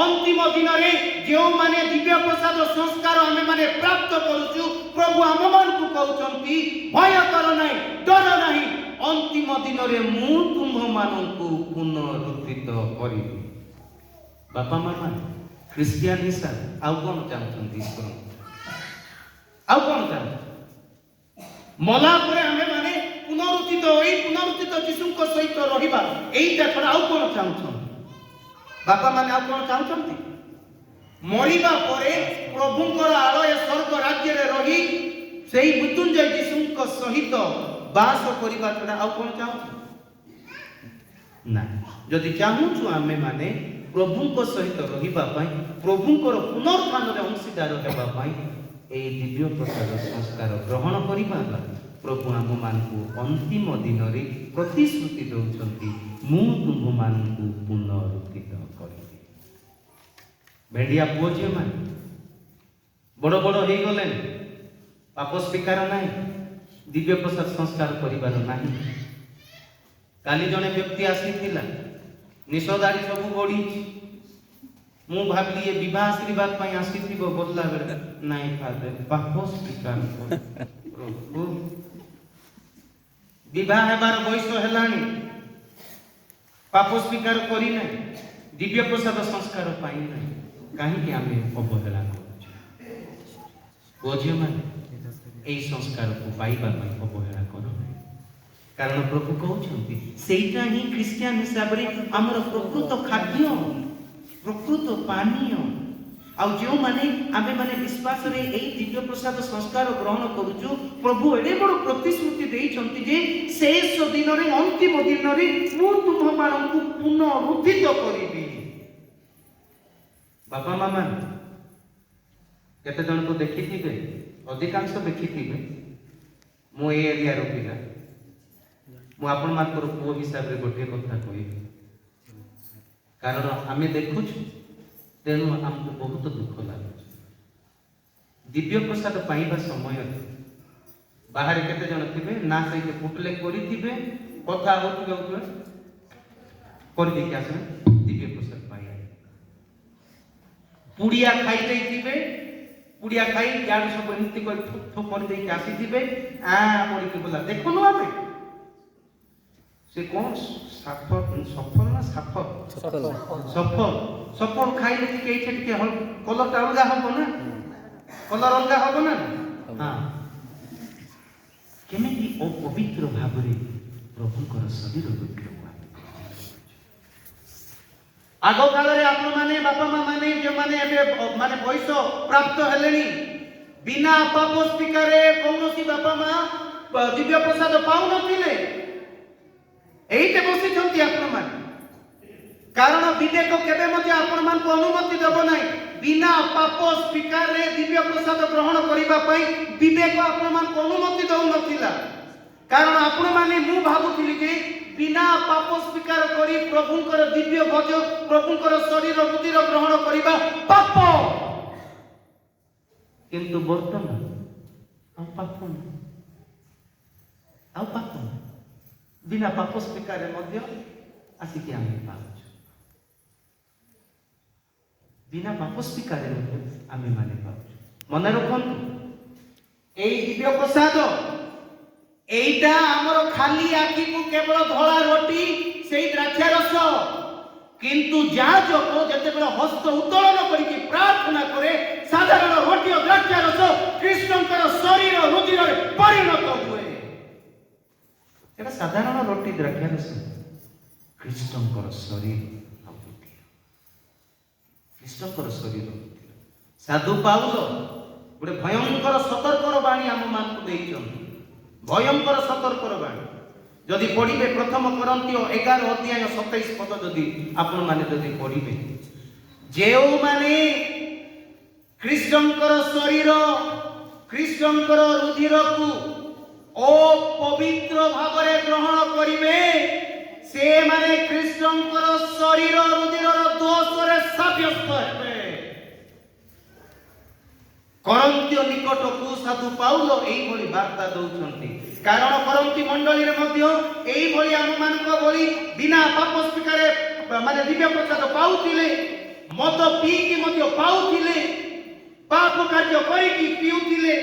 ଅନ୍ତିମ ଦିନରେ ଯେଉଁମାନେ ଦିବ୍ୟ ପ୍ରସାଦ ସଂସ୍କାର ଆମେମାନେ ପ୍ରାପ୍ତ କରୁଛୁ, ପ୍ରଭୁ ଆମମାନଙ୍କୁ କହୁଛନ୍ତି, ଭୟ କର ନାହିଁ, ଡର ନାହିଁ, ଅନ୍ତିମ ଦିନରେ ମୁଁ ତୁମ୍ଭମାନଙ୍କୁ ପୁନରୁତ୍ଥିତ କରିବି। ବାପା ମା ମାନେ, ଖ୍ରୀଷ୍ଟିଆନ ହିସାବ ଆଉ କ'ଣ ଚାହୁଁଛନ୍ତି ଈଶ୍ୱର? ଆଉ କ'ଣ ଚାହୁଁଛନ୍ତି? ମଲା ପରେ ଆମେମାନେ ପୁନରୁତ୍ଥିତ ହୋଇ ପୁନରୁତ୍ଥିତ ଯୀଶୁଙ୍କ ସହିତ ରହିବା, ଏଇଟା ଛଡ଼ା ଆଉ କ'ଣ ଚାହୁଁଛନ୍ତି ବାପା ମାନେ? ଆଉ କ'ଣ ଚାହୁଁଛନ୍ତି? ମରିବା ପରେ ପ୍ରଭୁଙ୍କର ଆଳୟ ସ୍ୱର୍ଗ ରାଜ୍ୟରେ ରହି ସେଇ ମୃତ୍ୟୁଞ୍ଜୟ ଯୀଶୁଙ୍କ ସହିତ ବାସ କରିବା ଛଡ଼ା ଆଉ କ'ଣ ଚାହୁଁଛନ୍ତି? ନା। ଯଦି ଚାହୁଁଛୁ ଆମେମାନେ ପ୍ରଭୁଙ୍କ ସହିତ ରହିବା ପାଇଁ, ପ୍ରଭୁଙ୍କର ପୁନରୁତ୍ଥାନରେ ଅଂଶୀଦାର ହେବା ପାଇଁ, ଏଇ ଦିବ୍ୟ ପ୍ରସାଦ ସଂସ୍କାର ଗ୍ରହଣ କରିବା ଦ୍ୱାରା ପ୍ରଭୁ ଆମମାନଙ୍କୁ ଅନ୍ତିମ ଦିନରେ ପ୍ରତିଶ୍ରୁତି ଦେଉଛନ୍ତି, ମୁଁ ତୁମ୍ଭମାନଙ୍କୁ ପୁନରୁତ୍ଥିତ କରିବି। ଭେଣ୍ଡିଆ ପୁଅ ଝିଅମାନେ ବଡ଼ ବଡ଼ ହେଇଗଲେଣି, ପାପ ସ୍ୱୀକାର ନାହିଁ, ଦିବ୍ୟ ପ୍ରସାଦ ସଂସ୍କାର କରିବାର ନାହିଁ। କାଲି ଜଣେ ବ୍ୟକ୍ତି ଆସିଥିଲା, ନିଶ ଦାଢ଼ି ସବୁ ବଢ଼ିଛି। ମୁଁ ଭାବିଲି ଏ ବିବାହ ଆଶୀର୍ବାଦ ପାଇଁ ଆସିଥିବ। ବୋଲିଲା ବେଳେ, ନାଇଁ ଫାଦର, ପାପ ସ୍ୱୀକାର କର। ପ୍ରଭୁ, ବିବାହ ହେବାର ବୟସ ହେଲାଣି। ପାପ ସ୍ୱୀକାର କରିନାହିଁ, ଦିବ୍ୟ ପ୍ରସାଦ ସଂସ୍କାର ପାଇନାହିଁ, କାହିଁକି ଆମେ ଅବହେଳା କରୁଛୁ? ପୁଅ ଝିଅମାନେ, ଏଇ ସଂସ୍କାରକୁ ପାଇବା ପାଇଁ ଅବହେଳା କର ନାହିଁ। କାରଣ ପ୍ରଭୁ କହୁଛନ୍ତି, ସେଇଟା ହିଁ ଖ୍ରୀଷ୍ଟିଆନ ହିସାବରେ ଆମର ପ୍ରକୃତ ଖାଦ୍ୟ, ପ୍ରକୃତ ପାନୀୟ। ଆଉ ଯେଉଁମାନେ ଆମେମାନେ ବିଶ୍ୱାସରେ ଏଇ ଦିବ୍ୟ ପ୍ରସାଦ ସଂସ୍କାର ଗ୍ରହଣ କରୁଛୁ, ପ୍ରଭୁ ଏଡ଼େ ବଡ଼ ପ୍ରତିଶ୍ରୁତି ଦେଇଛନ୍ତି ଯେ ଶେଷ ଦିନରେ, ଅନ୍ତିମ ଦିନରେ ମୁଁ ତୁମ୍ଭମାନଙ୍କୁ ପୁନରୁତ୍ଥିତ କରିବି। ବାପା ମା ମାନେ କେତେ ଜଣକୁ ଦେଖିଥିବେ, ଅଧିକାଂଶ ଦେଖିଥିବେ। ମୁଁ ଏ ଏରିଆର ପିଲା। ମୁଁ ଆପଣମାନଙ୍କର ପୁଅ ହିସାବରେ ଗୋଟିଏ କଥା କହିବି, କାରଣ ଆମେ ଦେଖୁଛୁ, ତେଣୁ ଆମକୁ ବହୁତ ଦୁଃଖ ଲାଗୁଛି। ଦିବ୍ୟ ପ୍ରସାଦ ପାଇବା ସମୟରେ ବାହାରେ କେତେ ଜଣ ଥିବେ ନା, ସେଇଠି ପୁଟଲେ କରିଥିବେ, କଥା ହଉଥିବେ ହଉଥିବେ, କରିଦେଇକି ଆସିବେ ଦିବ୍ୟ ପ୍ରସାଦ ପାଇବା। ପୁଡ଼ିଆ ଖାଇ ଦେଇଥିବେ, ପୁଡ଼ିଆ ଖାଇ ଇଆଡ଼ୁ ସବୁ ଏମିତି କରି ଥୁ ଥୁ କରିଦେଇକି ଆସିଥିବେ। ଆ କରିକି ବୋଲା ଦେଖୁନୁ ଆମେ। ସେ କ'ଣ ସାଫ ସଫଲ ନା ସାଫ? ସଫଲ। ସଫଲ। ସଫଲ ଖାଇଲେ ଟିକେ ଏଇଠି ଟିକେ କଲରଟା ଅଲଗା ହବ ନା? କଲର ଅଲଗା ହବ ନା? ହଁ। କେମିତି ଅପବିତ୍ର ଭାବରେ ପ୍ରଭୁଙ୍କର ଶରୀର ରୁଧିରକୁ ଆମେ ଆଗ କାଳରେ ଆପଣମାନେ ବାପା ମା ମାନେ, ଯେଉଁମାନେ ଏବେ ମାନେ ବୟସ ପ୍ରାପ୍ତ ହେଲେଣି, ବିନା ପାପ ସ୍ୱୀକାରରେ କୌଣସି ବାପା ମା ଦିବ୍ୟ ପ୍ରସାଦ ପାଉନଥିଲେ। ଏଇଠି ବସିଛନ୍ତି ଆପଣମାନେ। କାରଣ ବିବେକ କେବେ ମଧ୍ୟ ଆପଣମାନଙ୍କୁ ଅନୁମତି ଦେବ ନାହିଁ ବିନା ପାପ ସ୍ୱୀକାରରେ ଦିବ୍ୟ ପ୍ରସାଦ ଗ୍ରହଣ କରିବା ପାଇଁ। ବିବେକ ଆପଣମାନଙ୍କୁ ଅନୁମତି ଦଉନଥିଲା, କାରଣ ଆପଣମାନେ, ମୁଁ ଭାବୁଥିଲି ଯେ ବିନା ପାପ ସ୍ୱୀକାର କରି ପ୍ରଭୁଙ୍କର ଦିବ୍ୟ ଭୋଜ, ପ୍ରଭୁଙ୍କର ଶରୀର ରୁଧିର ଗ୍ରହଣ କରିବା ପାପ। କିନ୍ତୁ ବର୍ତ୍ତମାନ ଆଉ ପାପ ନାହିଁ, ଆଉ ପାପ ନାହିଁ। ବିନା ପାପ ସ୍ୱୀକାରରେ ମଧ୍ୟ ଆସିକି ଆମେ ପାଉଛୁ। ବିନା ପାପ ସ୍ୱୀକାରରେ ମଧ୍ୟ ଆମେ ମାନେ ପାଉଛୁ। ମନେ ରଖନ୍ତୁ, ଏଇ ଦିବ୍ୟ ପ୍ରସାଦ ଏଇଟା ଆମର ଖାଲି ଆଖିକୁ କେବଳ ଧଳା ରୋଟି, ସେଇ ଦ୍ରାକ୍ଷା ରସ। କିନ୍ତୁ ଯାଜକ ଯେତେବେଳେ ହସ୍ତ ଉତ୍ତୋଳନ କରିକି ପ୍ରାର୍ଥନା କରେ, ସାଧାରଣ ରୋଟି ଓ ଦ୍ରାକ୍ଷା ରସ ଖ୍ରୀଷ୍ଟଙ୍କର ଶରୀର ରୁଧିରରେ ପରିଣତ ହୁଏ। ଏଟା ସାଧାରଣ ରୋଟି ଦ୍ରାକ୍ଷା ରସ, ଖ୍ରୀଷ୍ଟଙ୍କର ଶରୀର ଆଉ ରୁଧିର, ଖ୍ରୀଷ୍ଟଙ୍କର ଶରୀର ରୁଧିର। ସାଧୁ ପାଉଲ ଗୋଟେ ଭୟଙ୍କର ସତର୍କର ବାଣୀ ଆମମାନଙ୍କୁ ଦେଇଛନ୍ତି। ଭୟଙ୍କର ସତର୍କର ବାଣୀ ଯଦି ପଢିବେ, ପ୍ରଥମ କରିନ୍ଥୀୟ 11 ଅଧ୍ୟାୟ 27 ପଦ ଯଦି ଆପଣମାନେ ଯଦି ପଢିବେ, ଯେଉଁମାନେ ଖ୍ରୀଷ୍ଟଙ୍କର ଶରୀର, ଖ୍ରୀଷ୍ଟଙ୍କର ରୁଧିରକୁ ଅପବିତ୍ର ଭାବରେ ଗ୍ରହଣ କରିବେ, ସେମାନେ ଖ୍ରୀଷ୍ଟଙ୍କର ଶରୀର ରୁଧିରର ଦୋଷରେ ସାବ୍ୟସ୍ତ ହେବେ। କରିନ୍ଥୀୟ ନିକଟକୁ ସାଧୁ ପାଉଲ ଏଇଭଳି ବାର୍ତ୍ତା ଦଉଛନ୍ତି, କାରଣ କରିନ୍ଥୀ ମଣ୍ଡଳୀରେ ମଧ୍ୟ ଏଇଭଳି ଆମମାନଙ୍କ ଭଳି ବିନା ପାପ ସ୍ୱୀକାରେ ମାନେ ଦିବ୍ୟ ପ୍ରସାଦ ପାଉଥିଲେ, ମଦ ପିଇକି ମଧ୍ୟ ପାଉଥିଲେ, ପାପ କାର୍ଯ୍ୟ କରିକି ପିଉଥିଲେ।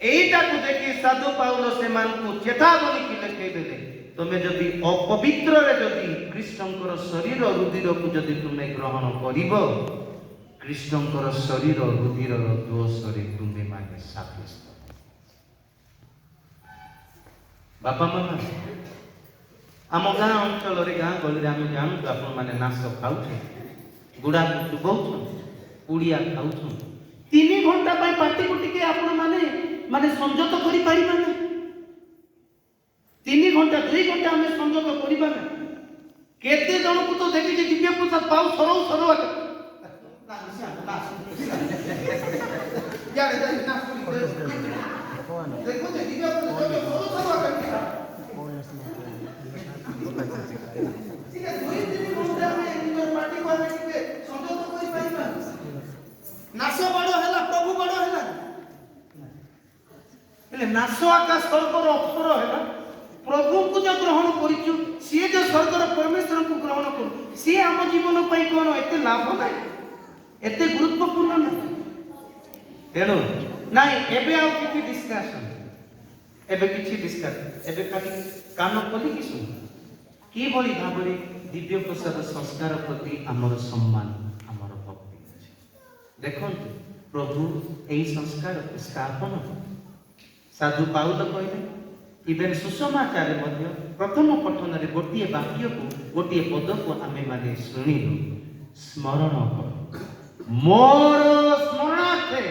ଏଇଟାକୁ ଦେଖି ସାଧୁ ପାଉଲ ସେମାନଙ୍କୁ ଚେତାବନୀ ଲେଖେଇ ଦେଲେ, ତୁମେ ଯଦି ଅପବିତ୍ରରେ ଯଦି ଖ୍ରୀଷ୍ଟଙ୍କର ଶରୀର ରୁଧିରକୁ ଯଦି ତୁମେ ଗ୍ରହଣ କରିବ, ଖ୍ରୀଷ୍ଟଙ୍କର ଶରୀର ରୁଧିରର ଦୋଷରେ ତୁମେ ମାନେ ସାବ୍ୟସ୍ତ। ବାପା ମା, ଆମ ଗାଁ ଅଞ୍ଚଳରେ, ଗାଁ ଗହଳିରେ ଆମେ ଜାଣୁଛୁ, ଆପଣମାନେ ନାଶ ଖାଉଛନ୍ତି, ଗୁଡ଼ାକୁ ଚୁବଉଛନ୍ତି, ପୁଡ଼ିଆ ଖାଉଛନ୍ତି। 3 ଘଣ୍ଟା ପାଇଁ ପାଟିକୁ ଟିକେ ଆପଣମାନେ ମାନେ ସଂଯତ କରିପାରିବା ନା? 3 ଘଣ୍ଟା, 2 ଘଣ୍ଟା ଆମେ ସଂଯତ କରିବା ନା? କେତେ ଜଣକୁ ତ ଦେଖିଛି, ଦିବ୍ୟ ପ୍ରସାଦ ପାଉ ସରଉ ସରଉ ଆକା। ନା, ନା, ଇଆଡ଼େ ଯାଇ ନା, ଦେଖୁଛି ଦିବ୍ୟ ପ୍ରସାଦ ସରଉ ସରଉ ଆକା। ଟିକେ 2-3 ଘଣ୍ଟା ଆମେ ନିଜର ପାଟିକୁ ଆମେ ଟିକେ ସଂଯତ କରିପାରିବା? ନାଶ ବଡ଼ ହେଲା, ପ୍ରଭୁ ବଡ଼ ହେଲା? ହେଲେ ନାଶ ଆକା ସ୍ୱର୍ଗର ଅପ୍ସର ହେଲା। ପ୍ରଭୁଙ୍କୁ ଯୋଉ ଗ୍ରହଣ କରିଛୁ, ସିଏ ଯୋଉ ସ୍ୱର୍ଗର ପରମେଶ୍ୱରଙ୍କୁ ଗ୍ରହଣ କରୁ, ସିଏ ଆମ ଜୀବନ ପାଇଁ କ'ଣ ଏତେ ଲାଭ ନାହିଁ, ଏତେ ଗୁରୁତ୍ୱପୂର୍ଣ୍ଣ ନାହିଁ? ତେଣୁ ନାଇଁ, ଏବେ ଆଉ କିଛି ଡିସ୍କସନ୍, ଏବେ କିଛି ଡିସ୍କସନ୍, ଏବେ ଖାଲି କାନ ଖୋଲିକି ଶୁଣ। କିଭଳି ଭାବରେ ଦିବ୍ୟ ପ୍ରସାଦ ସଂସ୍କାର ପ୍ରତି ଆମର ସମ୍ମାନ, ଆମର ଭକ୍ତି ଅଛି। ଦେଖନ୍ତୁ, ପ୍ରଭୁ ଏହି ସଂସ୍କାରକୁ ସ୍ଥାପନ କଲେ। ସାଧୁ ପାଉଲ କହିଲେ, ଇଭେନ୍ ସୁସମାଚାରରେ ମଧ୍ୟ ପ୍ରଥମ ପଠନରେ ଗୋଟିଏ ବାକ୍ୟକୁ, ଗୋଟିଏ ପଦକୁ ଆମେମାନେ ଶୁଣିଲୁ, "ସ୍ମରଣ କର, ମୋର ସ୍ମରଣାର୍ଥେ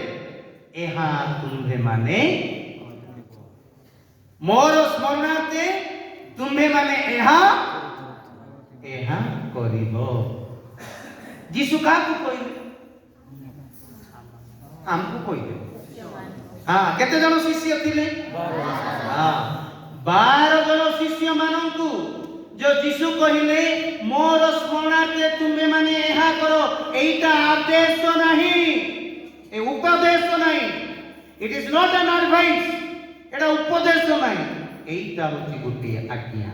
ଏହା ତୁମ୍ଭେମାନେ, ମୋର ସ୍ମରଣାର୍ଥେ ତୁମ୍ଭେମାନେ ଏହା ଏହା କରିବ।" ଯୀଶୁ କାହାକୁ କହିଲେ? ଆମକୁ କହିଲେ। ହଁ, କେତେ ଜଣ ଶିଷ୍ୟ ଥିଲେ? ହଁ, 12 ଜଣ ଶିଷ୍ୟ ମାନଙ୍କୁ ଯୋଉ ଯୀଶୁ କହିଲେ, "ମୋର ସ୍ମରଣାର୍ଥେ ତୁମେମାନେ ଏହା କର।" ଏଇଟା ଆଦେଶ ନାହିଁ, ଏ ଉପଦେଶ ନାହିଁ। It is not an advice. ଏଟା ଉପଦେଶ ନାହିଁ, ଏଇଟା ହଉଛି ଗୋଟିଏ ଆଜ୍ଞା,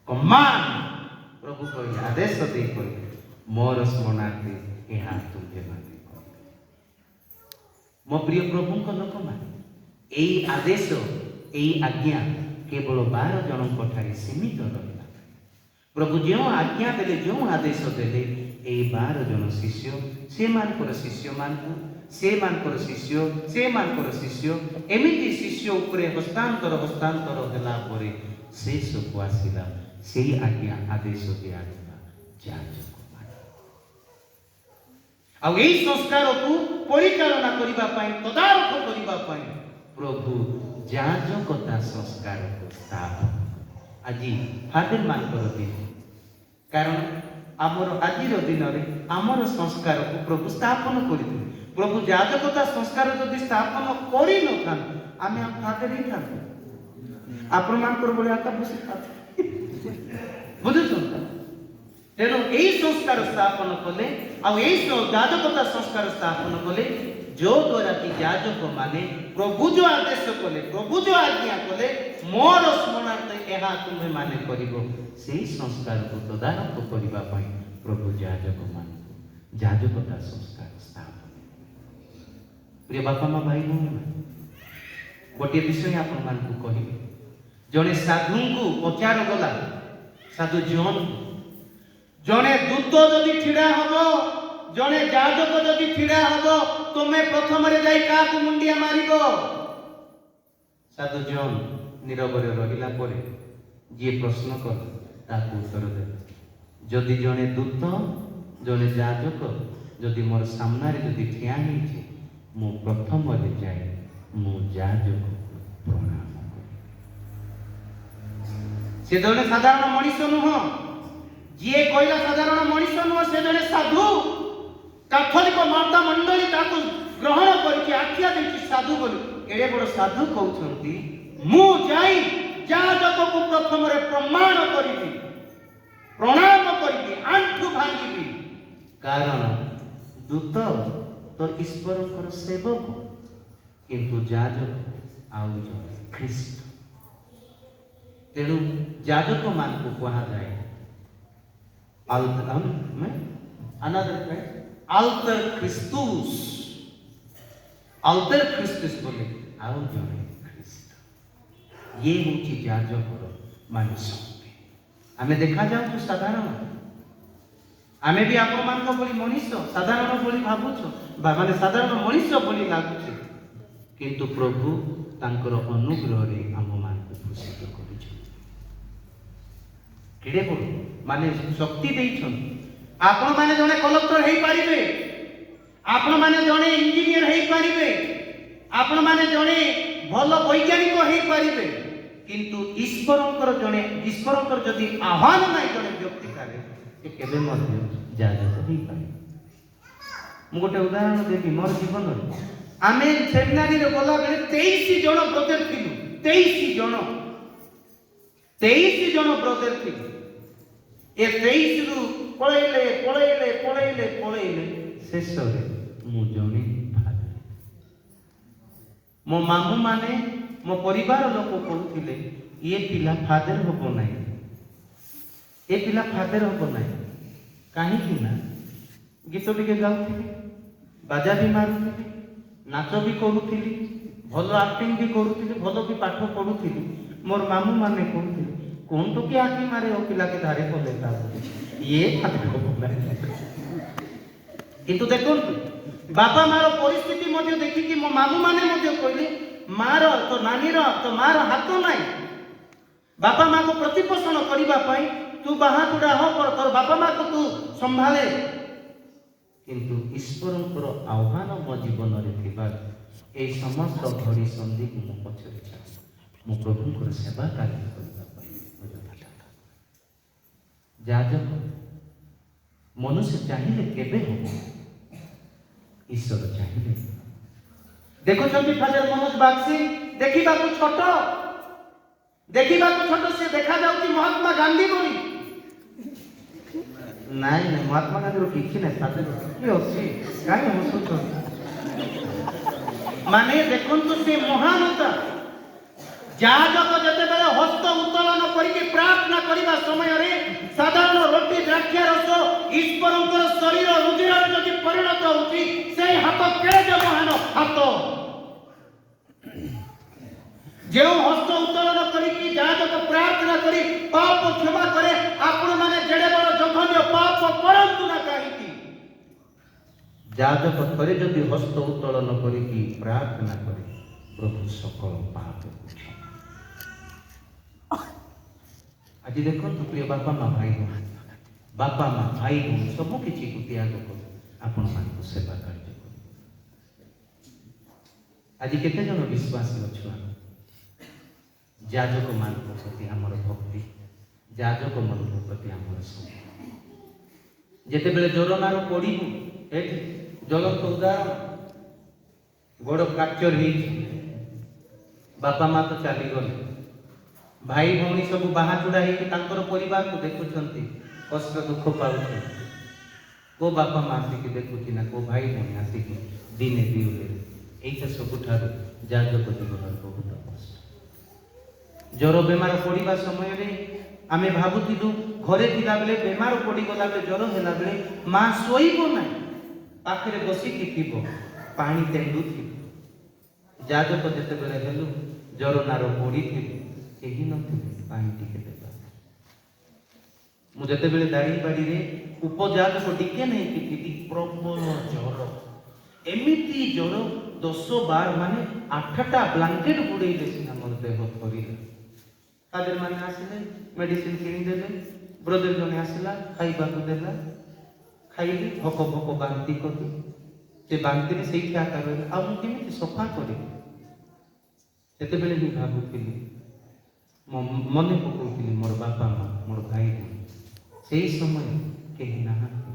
କମାଣ୍ଡ। ପ୍ରଭୁ କହିଲେ, ଆଦେଶ ଦେଇ କହିଲେ, "ମୋର ସ୍ମରଣାର୍ଥେ ଏହା ତୁମ୍ଭେମାନେ କର।" ମୋ ପ୍ରିୟ ପ୍ରଭୁଙ୍କ ଲୋକମାନେ, ଏଇ ଆଦେଶ, ଏଇ ଆଜ୍ଞା କେବଳ 12 ଜଣଙ୍କ ଠାରେ ସୀମିତ ରହିଲା। ପ୍ରଭୁ ଯେଉଁ ଆଜ୍ଞା ଦେଲେ, ଯେଉଁ ଆଦେଶ ଦେଲେ, ଏଇ 12 ଜଣ ଶିଷ୍ୟ, ସେମାନଙ୍କର ଶିଷ୍ୟମାନଙ୍କୁ, ସେମାନଙ୍କର ଶିଷ୍ୟ, ସେମାନଙ୍କର ଶିଷ୍ୟ, ଏମିତି ଶିଷ୍ୟ ଉପରେ ହସ୍ତାନ୍ତର ହସ୍ତାନ୍ତର ହେଲା ପରେ ଶେଷକୁ ଆସିଲା, ସେଇ ଆଜ୍ଞା ଆଦେଶ ଦିଆଗଲା ଯାଜକମାନେ। ଆଉ ଏଇ ସଂସ୍କାରକୁ ପରିଚାଳନା କରିବା ପାଇଁ, ତଦାରଖ କରିବା ପାଇଁ ପ୍ରଭୁ ଯାଜକତା ସଂସ୍କାରକୁ ସ୍ଥାପନ କଲେ। ଆଜି ଫାଦର ମାନଙ୍କର ଦିନ, କାରଣ ଆମର ଆଜିର ଦିନରେ ଆମର ସଂସ୍କାରକୁ ପ୍ରଭୁ ସ୍ଥାପନ କରିଥିଲେ। ପ୍ରଭୁ ଯାଜକତା ସଂସ୍କାର ଯଦି ସ୍ଥାପନ କରିନଥାନ୍ତେ, ଆମେ ଆଉ ଫାଦର ହେଇଥାନ୍ତୁ? ଆପଣମାନଙ୍କର ଭଳି ଆକା ବସିଥାନ୍ତୁ, ବୁଝୁଛନ୍ତି? ତେଣୁ ଏଇ ସଂସ୍କାର ସ୍ଥାପନ କଲେ ଆଉ ଏଇ ଯାଜକତା ସଂସ୍କାର ସ୍ଥାପନ କଲେ, ଯୋଉ ଦ୍ୱାରା କି ଯାଜକ ମାନେ ପ୍ରଭୁ ଯୋଉ ଆଦେଶ କଲେ, ପ୍ରଭୁ ଯୋଉ ଆଜ୍ଞା କଲେ, "ମୋର ସ୍ମରଣାର୍ଥେ ଏହା ତୁମେ ମାନେ କରିବ", ସେଇ ସଂସ୍କାରକୁ ତଦାରଖ କରିବା ପାଇଁ ପ୍ରଭୁ ଯାଜକ ମାନଙ୍କୁ ଯାଜକତା ସଂସ୍କାର ସ୍ଥାପନ କଲେ। ପ୍ରିୟ ବାପା ମା, ଭାଇ ଭଉଣୀ, ଗୋଟିଏ ବିଷୟ ଆପଣମାନଙ୍କୁ କହିବି। ଜଣେ ସାଧୁଙ୍କୁ ପଚାର ଗଲା, ସାଧୁ ଜନ୍, ଜଣେ ଦୂତ ଯଦି ଛିଡ଼ା ହବ, ଜଣେ ଯାଜକ ଯଦି ଛିଡ଼ା ହବ, ତୁମେ ପ୍ରଥମରେ ଯାଇ କାହାକୁ ମୁଣ୍ଡିଆ ମାରିବ? ସାଧୁ ଜନ୍ ନୀରବରେ ରହିଲା ପରେ ଯିଏ ପ୍ରଶ୍ନ କଲା ତାକୁ ଉତ୍ତର ଦେଲେ, ଯଦି ଜଣେ ଦୂତ, ଜଣେ ଯାଜକ ଯଦି ମୋର ସାମ୍ନାରେ ଯଦି ଠିଆ ହେଇଛି, ମୁଁ ପ୍ରଥମରେ ଯାଇ ମୁଁ ଯାଜକକୁ ପ୍ରଣାମ କରିବି। ସେ ଜଣେ ସାଧାରଣ ମଣିଷ ନୁହଁ। ଯିଏ କହିଲା ସାଧାରଣ ମଣିଷ ନୁହଁ, ସେ ଜଣେ ସାଧୁ। କାଥଲିକ ମାତା ମଣ୍ଡଳୀ ତାକୁ ଗ୍ରହଣ କରିକି ଆଖ୍ୟା ଦେଇଛି ସାଧୁ ବୋଲି। ଏଡ଼େ ବଡ଼ ସାଧୁ କହୁଛନ୍ତି, ମୁଁ ଯାଇ ଯାଜକକୁ ପ୍ରଥମରେ ପ୍ରମାଣ କରିବି, ପ୍ରଣାମ କରିବି, ଆଣ୍ଠୁ ଭାଙ୍ଗିବି। କାରଣ ଦୂତ ତ ଈଶ୍ୱରଙ୍କର ସେବକ, କିନ୍ତୁ ଯାଜକ ଆଉ ଜଣେ ଖ୍ରୀଷ୍ଟ। ତେଣୁ ଯାଜକମାନଙ୍କୁ କୁହାଯାଏ another Christ, alter Christus, alter Christus ବୋଲି ଆଉ ଜଣେ ଖ୍ରୀଷ୍ଟ। ଇଏ ହେଉଛି ଯାଜକର ମାନେ ଶକ୍ତି। ଆମେ ଦେଖାଯାଉଛୁ ସାଧାରଣ, ଆମେ ବି ଆପଣମାନଙ୍କ ଭଳି ମଣିଷ, ସାଧାରଣ ଭଳି ଭାବୁଛୁ ବା ମାନେ ସାଧାରଣ ମଣିଷ ଭଳି ଲାଗୁଛି, କିନ୍ତୁ ପ୍ରଭୁ ତାଙ୍କର ଅନୁଗ୍ରହରେ ଆମମାନଙ୍କୁ ଭୂଷିତ କରିଛନ୍ତି। କେଡ଼େ ବଡ଼ ମାନେ ଶକ୍ତି ଦେଇଛନ୍ତି। ଆପଣମାନେ ଜଣେ କଲେକ୍ଟର ହେଇପାରିବେ, ଆପଣମାନେ ଜଣେ ଇଞ୍ଜିନିୟର ହେଇପାରିବେ, ଆପଣମାନେ ଜଣେ ଭଲ ବୈଜ୍ଞାନିକ ହେଇପାରିବେ, କିନ୍ତୁ ଈଶ୍ୱରଙ୍କର ଜଣେ ଈଶ୍ୱରଙ୍କର ଯଦି ଆହ୍ୱାନ ନାହିଁ ଜଣେ ବ୍ୟକ୍ତି ଠାରେ, ସେ କେବେ ମଧ୍ୟ ଯାଜକ ହେଇପାରିବ। ମୁଁ ଗୋଟେ ଉଦାହରଣ ଦେବି ମୋର ଜୀବନରେ। ଆମେ ସେମିନାରୀରେ ଗଲାବେଳେ 23 ଜଣ ବ୍ରଦର ଥିଲୁ। 23 ଜଣ, 23 ଜଣ ବ୍ରଦର ଥିଲୁ। ଏ 23ରୁ ପଳେଇଲେ, ପଳେଇଲେ, ପଳେଇଲେ, ପଳେଇଲେ, ଶେଷରେ ମୁଁ ଜଣେ ଫାଦର। ମୋ ମାମୁଁ ମାନେ, ମୋ ପରିବାର ଲୋକ କହୁଥିଲେ, ଇଏ ପିଲା ଫାଦର ହବ ନାହିଁ, ଏ ପିଲା ଫାଦର ହବ ନାହିଁ। କାହିଁକି ନା ଗୀତ ଟିକେ ଗାଉଥିଲି, ବାଜା ବି ମାରୁଥିଲି, ନାଚ ବି କରୁଥିଲି, ଭଲ ଆକ୍ଟିଂ ବି କରୁଥିଲି, ଭଲ ବି ପାଠ ପଢୁଥିଲି। ମୋର ମାମୁଁ ମାନେ କହୁଥିଲେ, କୋନ୍ ଟୋକି ଆଖି ମାରେ ଓ ପିଲାକେ ଧାରେ ପଲେତା ବୋଲି ଇଏ ଫାଦର ନାହିଁ। କିନ୍ତୁ ଦେଖନ୍ତୁ, ବାପା ମାର ପରିସ୍ଥିତି ମଧ୍ୟ ଦେଖିକି ମୋ ମାମୁଁ ମାନେ ମଧ୍ୟ କହିଲେ, ମାର ତ ନାନୀର ତ ମାର ହାତ ନାହିଁ ବାପା ମାକୁ ପ୍ରତିପୋଷଣ କରିବା ପାଇଁ, ତୁ ବାହାକୁଡ଼ା ହ, ତୋର ବାପା ମାକୁ ତୁ ସମ୍ଭାଳେ। କିନ୍ତୁ ଈଶ୍ୱରଙ୍କର ଆହ୍ୱାନ ମୋ ଜୀବନରେ ଥିବାରୁ ଏଇ ସମସ୍ତ ଘଡ଼ି ସନ୍ଧିକୁ ମୁଁ ପଛରେ ଛାଡ଼ି ମୁଁ ପ୍ରଭୁଙ୍କର ସେବା କାର୍ଯ୍ୟ କରିବା ପାଇଁ ମୋ ଯଥାର୍ଥ ଯାଜକ। ମନୁଷ୍ୟ ଚାହିଁଲେ କେବେ ହବ? ଈଶ୍ୱର ଚାହିଁଲେ। ଦେଖୁଛନ୍ତି, ଫାଦର ମନୋଜ ବାଗସି ଦେଖିବାକୁ ଛୋଟ, ଦେଖିବାକୁ ଛୋଟ, ସେ ଦେଖାଯାଉଛି ମହାତ୍ମା ଗାନ୍ଧୀ ଭଳି। ନାଇଁ ନାଇଁ, ମହାତ୍ମା ଗାନ୍ଧୀର କିଛି ନାହିଁ, ଫାଦର ଟିକେ ଅଛି। କାହିଁ ହସୁଛନ୍ତି? ମାନେ ଦେଖନ୍ତୁ ସେ ମହାନତା। ଯାଜକ ଯେତେବେଳେ ହସ୍ତ ଉତ୍ତୋଳନ କରିକି ପ୍ରାର୍ଥନା କରିବା ସମୟରେ ସାଧାରଣ ରୋଟି ଦ୍ରାକ୍ଷା ରସ ଈଶ୍ୱରଙ୍କର ଶରୀର ରୁଧିରରେ ଯଦି ପରିଣତ ହଉଛି, ସେଇ ହାତ କେଡ଼େ ଯେ ମହାନ ହାତ। ଯେଉଁ ହସ୍ତ ଉତ୍ତୋଳନ କରିକି ଯାଜକ ପ୍ରାର୍ଥନା କରି ପାପ କ୍ଷମା କରେ, ଆପଣମାନେ ଯେଡ଼େ ବଡ଼ ଜଘନ୍ୟ ପାପ କରନ୍ତୁ ନା କାହିଁକି, ଯାଜକ ଥରେ ଯଦି ହସ୍ତ ଉତ୍ତୋଳନ କରିକି ପ୍ରାର୍ଥନା କରେ, ପ୍ରଭୁ ସକଳ ପାପକୁ କ୍ଷମା। ଆଜି ଦେଖନ୍ତୁ ପ୍ରିୟ ବାପା ମା, ଭାଇ ଭଉଣୀ, ବାପା ମା, ଭାଇ ଭଉଣୀ ସବୁ କିଛିକୁ ତ୍ୟାଗ କରି ଆପଣମାନଙ୍କୁ ସେବା କାର୍ଯ୍ୟ କରୁ। ଆଜି କେତେ ଜଣ ବିଶ୍ୱାସୀ ଅଛୁ ଆମେ ଯାଜକମାନଙ୍କ ପ୍ରତି ଆମର ଭକ୍ତି, ଯାଜକମାନଙ୍କ ପ୍ରତି ଆମର ସମ୍ମାନ? ଯେତେବେଳେ ଜୋରନାର ପଡ଼ିବୁ, ଏଠି ଜ୍ୱଳନ୍ତ ଉଦାହରଣ, ଗୋଡ଼ ଫ୍ରାକ୍ଚର ହେଇଛି, ବାପା ମା ତ ଚାଲିଗଲେ, ଭାଇ ଭଉଣୀ ସବୁ ବାହାଚୁଡ଼ା ହେଇକି ତାଙ୍କର ପରିବାରକୁ ଦେଖୁଛନ୍ତି, କଷ୍ଟ ଦୁଃଖ ପାଉଛନ୍ତି। କୋଉ ବାପା ମା ଆସିକି ଦେଖୁଛି ନା କୋଉ ଭାଇ ଭଉଣୀ ଆସିକି ଦିନେ ଦିଉଲେ? ଏଇଟା ସବୁଠାରୁ ଯାଜକ ଜୀବନର ବହୁତ କଷ୍ଟ। ଜ୍ୱର ବେମାର ପଡ଼ିବା ସମୟରେ ଆମେ ଭାବୁଥିଲୁ, ଘରେ ଥିଲାବେଳେ, ବେମାର ପଡ଼ିଗଲା ବେଳେ, ଜ୍ୱର ହେଲା ବେଳେ ମା ଶୋଇବ ନାହିଁ, ପାଖରେ ବସିକି ଥିବ, ପାଣି ତେଣ୍ଡୁଥିବ। ଯାଜକ ଯେତେବେଳେ ହେଲୁ, ଜ୍ୱର ନାର ପଡ଼ିଥିବୁ, କେହି ନଥିବେ ପାଣି ଟିକେ ଦେବା। ମୁଁ ଯେତେବେଳେ ଦାରିଙ୍ଗବାଡ଼ିରେ ଉପଯାଜକ ଟିକେ ନେଇକି ଥିଲି, ପ୍ରବଳ ଜ୍ୱର, ଏମିତି ଜ୍ୱର, 10-12 ମାନେ 8ଟା ବ୍ଲାଙ୍କେଟ ଗୁଡ଼େଇଲେ ସିନା ମୋର ଦେହ ଥରିଲା। ଫାଦର ମାନେ ଆସିଲେ, ମେଡିସିନ କିଣିଦେଲେ, ବ୍ରଦର ଜଣେ ଆସିଲା, ଖାଇବାକୁ ଦେଲା, ଖାଇଲି, ଭକ ଭକ ବାନ୍ତି କଲି। ସେ ବାନ୍ତିରେ ସେଇଠି ଆକା ରହିଲା, ଆଉ ମୁଁ କେମିତି ସଫା କରିବି? ସେତେବେଳେ ହିଁ ଭାବୁଥିଲି, ମୋ ମନେ ପକଉଥିଲି ମୋର ବାପା ମା, ମୋର ଭାଇ ଭଉଣୀ। ସେଇ ସମୟ କେହି ନାହାନ୍ତି।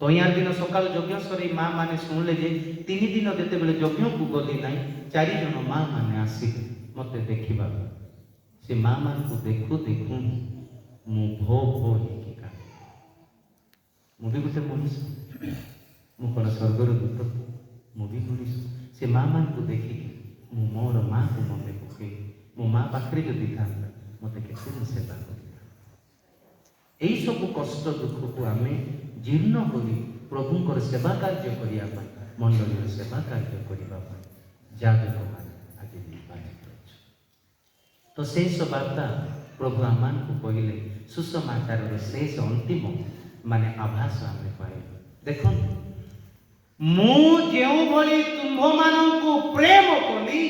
ତୟାର ଦିନ ସକାଳୁ ଯଜ୍ଞ ସରି ମା ମାନେ ଶୁଣିଲେ ଯେ 3 ଦିନ ଯେତେବେଳେ ଯଜ୍ଞକୁ ଗଲି ନାହିଁ, ଚାରିଜଣ ମା ମାନେ ଆସିଲେ ମୋତେ ଦେଖିବାକୁ। ସେ ମା ମାନଙ୍କୁ ଦେଖୁ ଦେଖୁ ମୁଁ ଭୋ ଭୋ ହେଇକି କାନ୍ଦିଲି। ମୁଁ ବି ଗୋଟେ ମଣିଷ, ମୁଁ କ'ଣ ସ୍ୱର୍ଗର ଦୂତ? ମୁଁ ବି ମଣିଷ। ସେ ମା ମାନଙ୍କୁ ଦେଖିକି ମୁଁ ମୋର ମାକୁ ମନେ ପକେଇଲି। ମୋ ମା ପାଖରେ ଯଦି ଥାନ୍ତା, ମୋତେ କେତେ ମୁଁ ସେବା କରିଥାନ୍ତା। ଏଇସବୁ କଷ୍ଟ ଦୁଃଖକୁ ଆମେ ଜୀର୍ଣ୍ଣ କରି ପ୍ରଭୁଙ୍କର ସେବା କାର୍ଯ୍ୟ କରିବା ପାଇଁ, ମଣ୍ଡଳୀର ସେବା କାର୍ଯ୍ୟ କରିବା ପାଇଁ ଯାଜକମାନେ ଆଜି ନିର୍ବାଚିତ ଅଛୁ। ତ ଶେଷ ବାର୍ତ୍ତା ପ୍ରଭୁ ଆମମାନଙ୍କୁ କହିଲେ, ସୁସମାଚାରର ଶେଷ ଅନ୍ତିମ ମାନେ ଆଭାସ ଆମେ ପାଇଲୁ। ଦେଖନ୍ତୁ, ମୁଁ ଯେଉଁଭଳି ତୁମ୍ଭମାନଙ୍କୁ ପ୍ରେମ କଲି,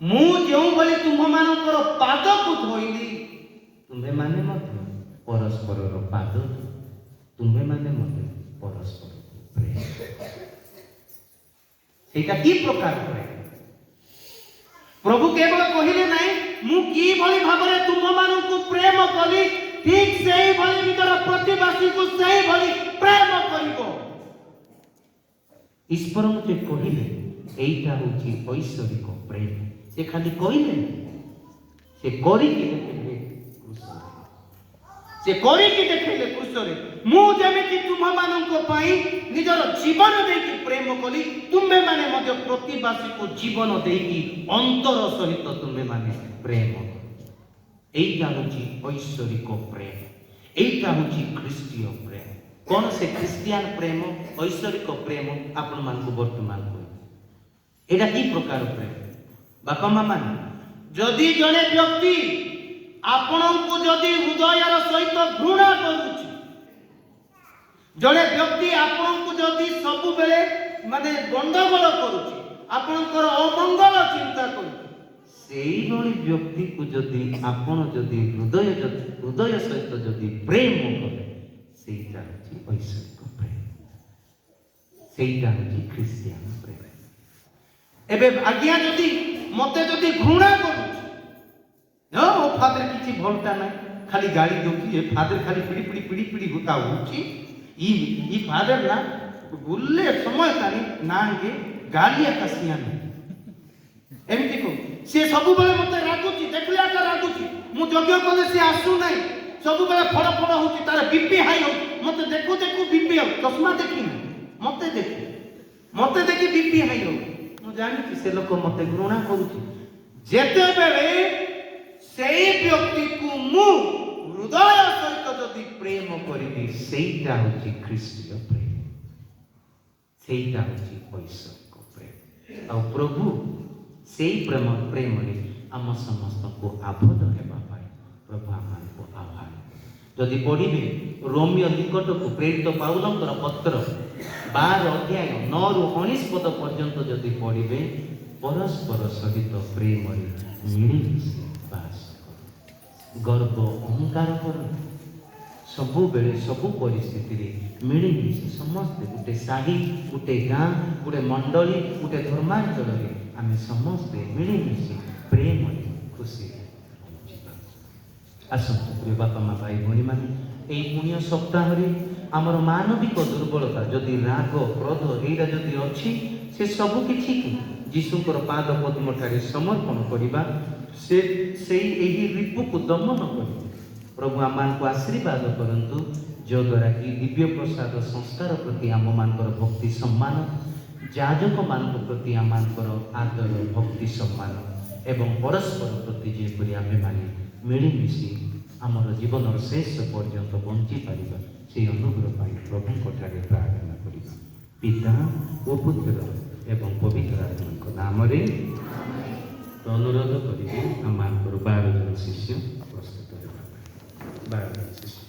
ମୁଁ ଯେଉଁଭଳି ତୁମ୍ଭମାନଙ୍କର ପାଦକୁ ଧୋଇଲି, ତୁମ୍ଭେମାନେ ମଧ୍ୟ ପରସ୍ପରର ପାଦ ଧୋ, ତୁମ୍ଭେମାନେ ମଧ୍ୟ ପରସ୍ପରକୁ ପ୍ରେମ। ସେଇଟା କି ପ୍ରକାର ପ୍ରେମ? ପ୍ରଭୁ କେବଳ କହିଲେ ନାହିଁ, ମୁଁ କିଭଳି ଭାବରେ ତୁମ୍ଭମାନଙ୍କୁ ପ୍ରେମ କଲି, ଠିକ ସେଇଭଳି ନିଜର ପ୍ରତିବାସୀକୁ ସେଇଭଳି ପ୍ରେମ କରିବ। ଈଶ୍ୱରଙ୍କୁ ଯେ କହିଲେ, ଏଇଟା ହେଉଛି ଐଶ୍ୱରିକ ପ୍ରେମ। ସେ ଖାଲି କହିଲେ, ସେ କରିକି ଦେଖେଇଲେ କ୍ରୁଶରେ। ସେ କରିକି ଦେଖେଇଲେ କ୍ରୁଶରେ। ମୁଁ ଯେମିତି ତୁମ୍ଭମାନଙ୍କ ପାଇଁ ନିଜର ଜୀବନ ଦେଇକି ପ୍ରେମ କଲି, ତୁମ୍ଭେମାନେ ମଧ୍ୟ ପ୍ରତିବାସୀକୁ ଜୀବନ ଦେଇକି ଅନ୍ତର ସହିତ ତୁମ୍ଭେମାନେ ପ୍ରେମ କର। ଏଇଟା ହେଉଛି ଐଶ୍ୱରିକ ପ୍ରେମ, ଏଇଟା ହେଉଛି ଖ୍ରୀଷ୍ଟୀୟ ପ୍ରେମ। କ'ଣ ସେ ଖ୍ରୀଷ୍ଟିଆନ ପ୍ରେମ, ଐଶ୍ୱରିକ ପ୍ରେମ ଆପଣମାନଙ୍କୁ ବର୍ତ୍ତମାନ କହିବି। ଏଇଟା କି ପ୍ରକାର ପ୍ରେମ? ବାପା ମା ମାନେ, ଯଦି ଜଣେ ବ୍ୟକ୍ତି ଆପଣଙ୍କୁ ଯଦି ହୃଦୟର ସହିତ ଘୃଣା କରୁଛି, ଜଣେ ବ୍ୟକ୍ତି ଆପଣଙ୍କୁ ଯଦି ସବୁବେଳେ ମାନେ ଗଣ୍ଡଗୋଳ କରୁଛି, ଆପଣଙ୍କର ଅମଙ୍ଗଳ ଚିନ୍ତା କରୁଛି, ସେଇଭଳି ବ୍ୟକ୍ତିକୁ ଯଦି ଆପଣ ଯଦି ହୃଦୟ ସହିତ ଯଦି ପ୍ରେମ କଲେ, ସେଇଟା ହେଉଛି ଐଶ୍ୱରିକ ପ୍ରେମ, ସେଇଟା ହେଉଛି ଖ୍ରୀଷ୍ଟିଆନ ପ୍ରେମ। ଏବେ ଆଜ୍ଞା, ଯଦି ମତେ ଯଦି ଘୃଣା କରୁଛି, ହଁ, ଓ ଫାଦର କିଛି ଭଲଟା ନାହିଁ, ଖାଲି ଗାଳି ଦଉଛି, ଏ ଫାଦର ଖାଲି ପିଡ଼ି ପିଡ଼ି ପିଡ଼ି ପିଡ଼ି ଗୁତା ହଉଛି, ଇ ଫାଦର ନା ବୁଲଲେ ସମୟ ତାନି ନାଙ୍ଗେ ଗାଳି ଏକା ସିଆନ, ଏମିତି କହୁ, ସିଏ ସବୁବେଳେ ମତେ ରାଗୁଛି, ଦେଖିଲେ ଏକା ରାଗୁଛି, ମୁଁ ଯଜ୍ଞ କଲେ ସିଏ ଆସୁନାହିଁ, ସବୁବେଳେ ଫଳ ଫଳ ହଉଛି, ତାର ବିପି ହାଇ ହଉଛି, ମତେ ଦେଖୁ ଦେଖୁ ବିପି ହଉ, ଚଷମା ଦେଖିନି, ମତେ ଦେଖି ବିପି ହାଇ ହଉଛି, ମୁଁ ଜାଣିଛି ସେ ଲୋକ ମତେ ଘୃଣା କରୁଛି। ଯେତେବେଳେ ସେଇ ବ୍ୟକ୍ତିକୁ ମୁଁ ହୃଦୟ ସହିତ ଯଦି ପ୍ରେମ କରିବି, ସେଇଟା ହେଉଛି ଖ୍ରୀଷ୍ଟୀୟ ପ୍ରେମ, ସେଇଟା ହେଉଛି ଐଶ୍ୱରିକ ପ୍ରେମ। ଆଉ ପ୍ରଭୁ ସେଇ ପ୍ରେମରେ ଆମ ସମସ୍ତଙ୍କୁ ଆବଦ୍ଧ ହେବା ପାଇଁ ପ୍ରଭୁ ଆମମାନଙ୍କୁ ଆହ୍ୱାନ। ଯଦି ପଢ଼ିବେ ରୋମୀୟ ନିକଟକୁ ପ୍ରେରିତ ପାଉଲଙ୍କର ପତ୍ର 12 ଅଧ୍ୟାୟ 9ରୁ 19 ପଦ ପର୍ଯ୍ୟନ୍ତ ଯଦି ପଢ଼ିବେ, ପରସ୍ପର ସହିତ ପ୍ରେମରେ ମିଳିମିଶି ବାସ କର, ଗର୍ବ ଅହଙ୍କାର କର, ସବୁବେଳେ ସବୁ ପରିସ୍ଥିତିରେ ମିଳିମିଶି ସମସ୍ତେ ଗୋଟେ ସାହି, ଗୋଟେ ଗାଁ, ଗୋଟେ ମଣ୍ଡଳୀ, ଗୋଟେ ଧର୍ମାଞ୍ଚଳରେ ଆମେ ସମସ୍ତେ ମିଳିମିଶି ପ୍ରେମରେ ଖୁସିରେ ବଞ୍ଚିବା। ଆସନ୍ତୁ ପ୍ରିୟ ବାପା ମା, ଭାଇ ଭଉଣୀମାନେ, ଏଇ ପୁଣ୍ୟ ସପ୍ତାହରେ ଆମର ମାନବିକ ଦୁର୍ବଳତା ଯଦି ରାଗ, କ୍ରୋଧ ଏଇଟା ଯଦି ଅଛି, ସେ ସବୁ କିଛିକୁ ଯୀଶୁଙ୍କର ପାଦ ପଦ୍ମଠାରେ ସମର୍ପଣ କରିବା। ସେ ସେଇ ଏହି ରିପୁକୁ ଦମନ କରିବେ। ପ୍ରଭୁ ଆମମାନଙ୍କୁ ଆଶୀର୍ବାଦ କରନ୍ତୁ, ଯଦ୍ୱାରା କି ଦିବ୍ୟ ପ୍ରସାଦ ସଂସ୍କାର ପ୍ରତି ଆମମାନଙ୍କର ଭକ୍ତି ସମ୍ମାନ, ଯାଜକମାନଙ୍କ ପ୍ରତି ଆମମାନଙ୍କର ଆଦର ଭକ୍ତି ସମ୍ମାନ ଏବଂ ପରସ୍ପର ପ୍ରତି ଯେପରି ଆମେମାନେ ମିଳିମିଶି ଆମର ଜୀବନର ଶେଷ ପର୍ଯ୍ୟନ୍ତ ବଞ୍ଚିପାରିବା, ସେହି ଅନୁଗ୍ରହ ପାଇଁ ପ୍ରଭୁଙ୍କ ଠାରେ ପ୍ରାର୍ଥନା କରିବା। ପିତା ଓ ପୁତ୍ର ଏବଂ ପବିତ୍ର ଆତ୍ମାଙ୍କ ନାମରେ ଅନୁରୋଧ କରିବି ଆମମାନଙ୍କର 12 ଜଣ ଶିଷ୍ୟ ପ୍ରସ୍ତୁତ ହେବା ପାଇଁ। 12 ଜଣ ଶିଷ୍ୟ।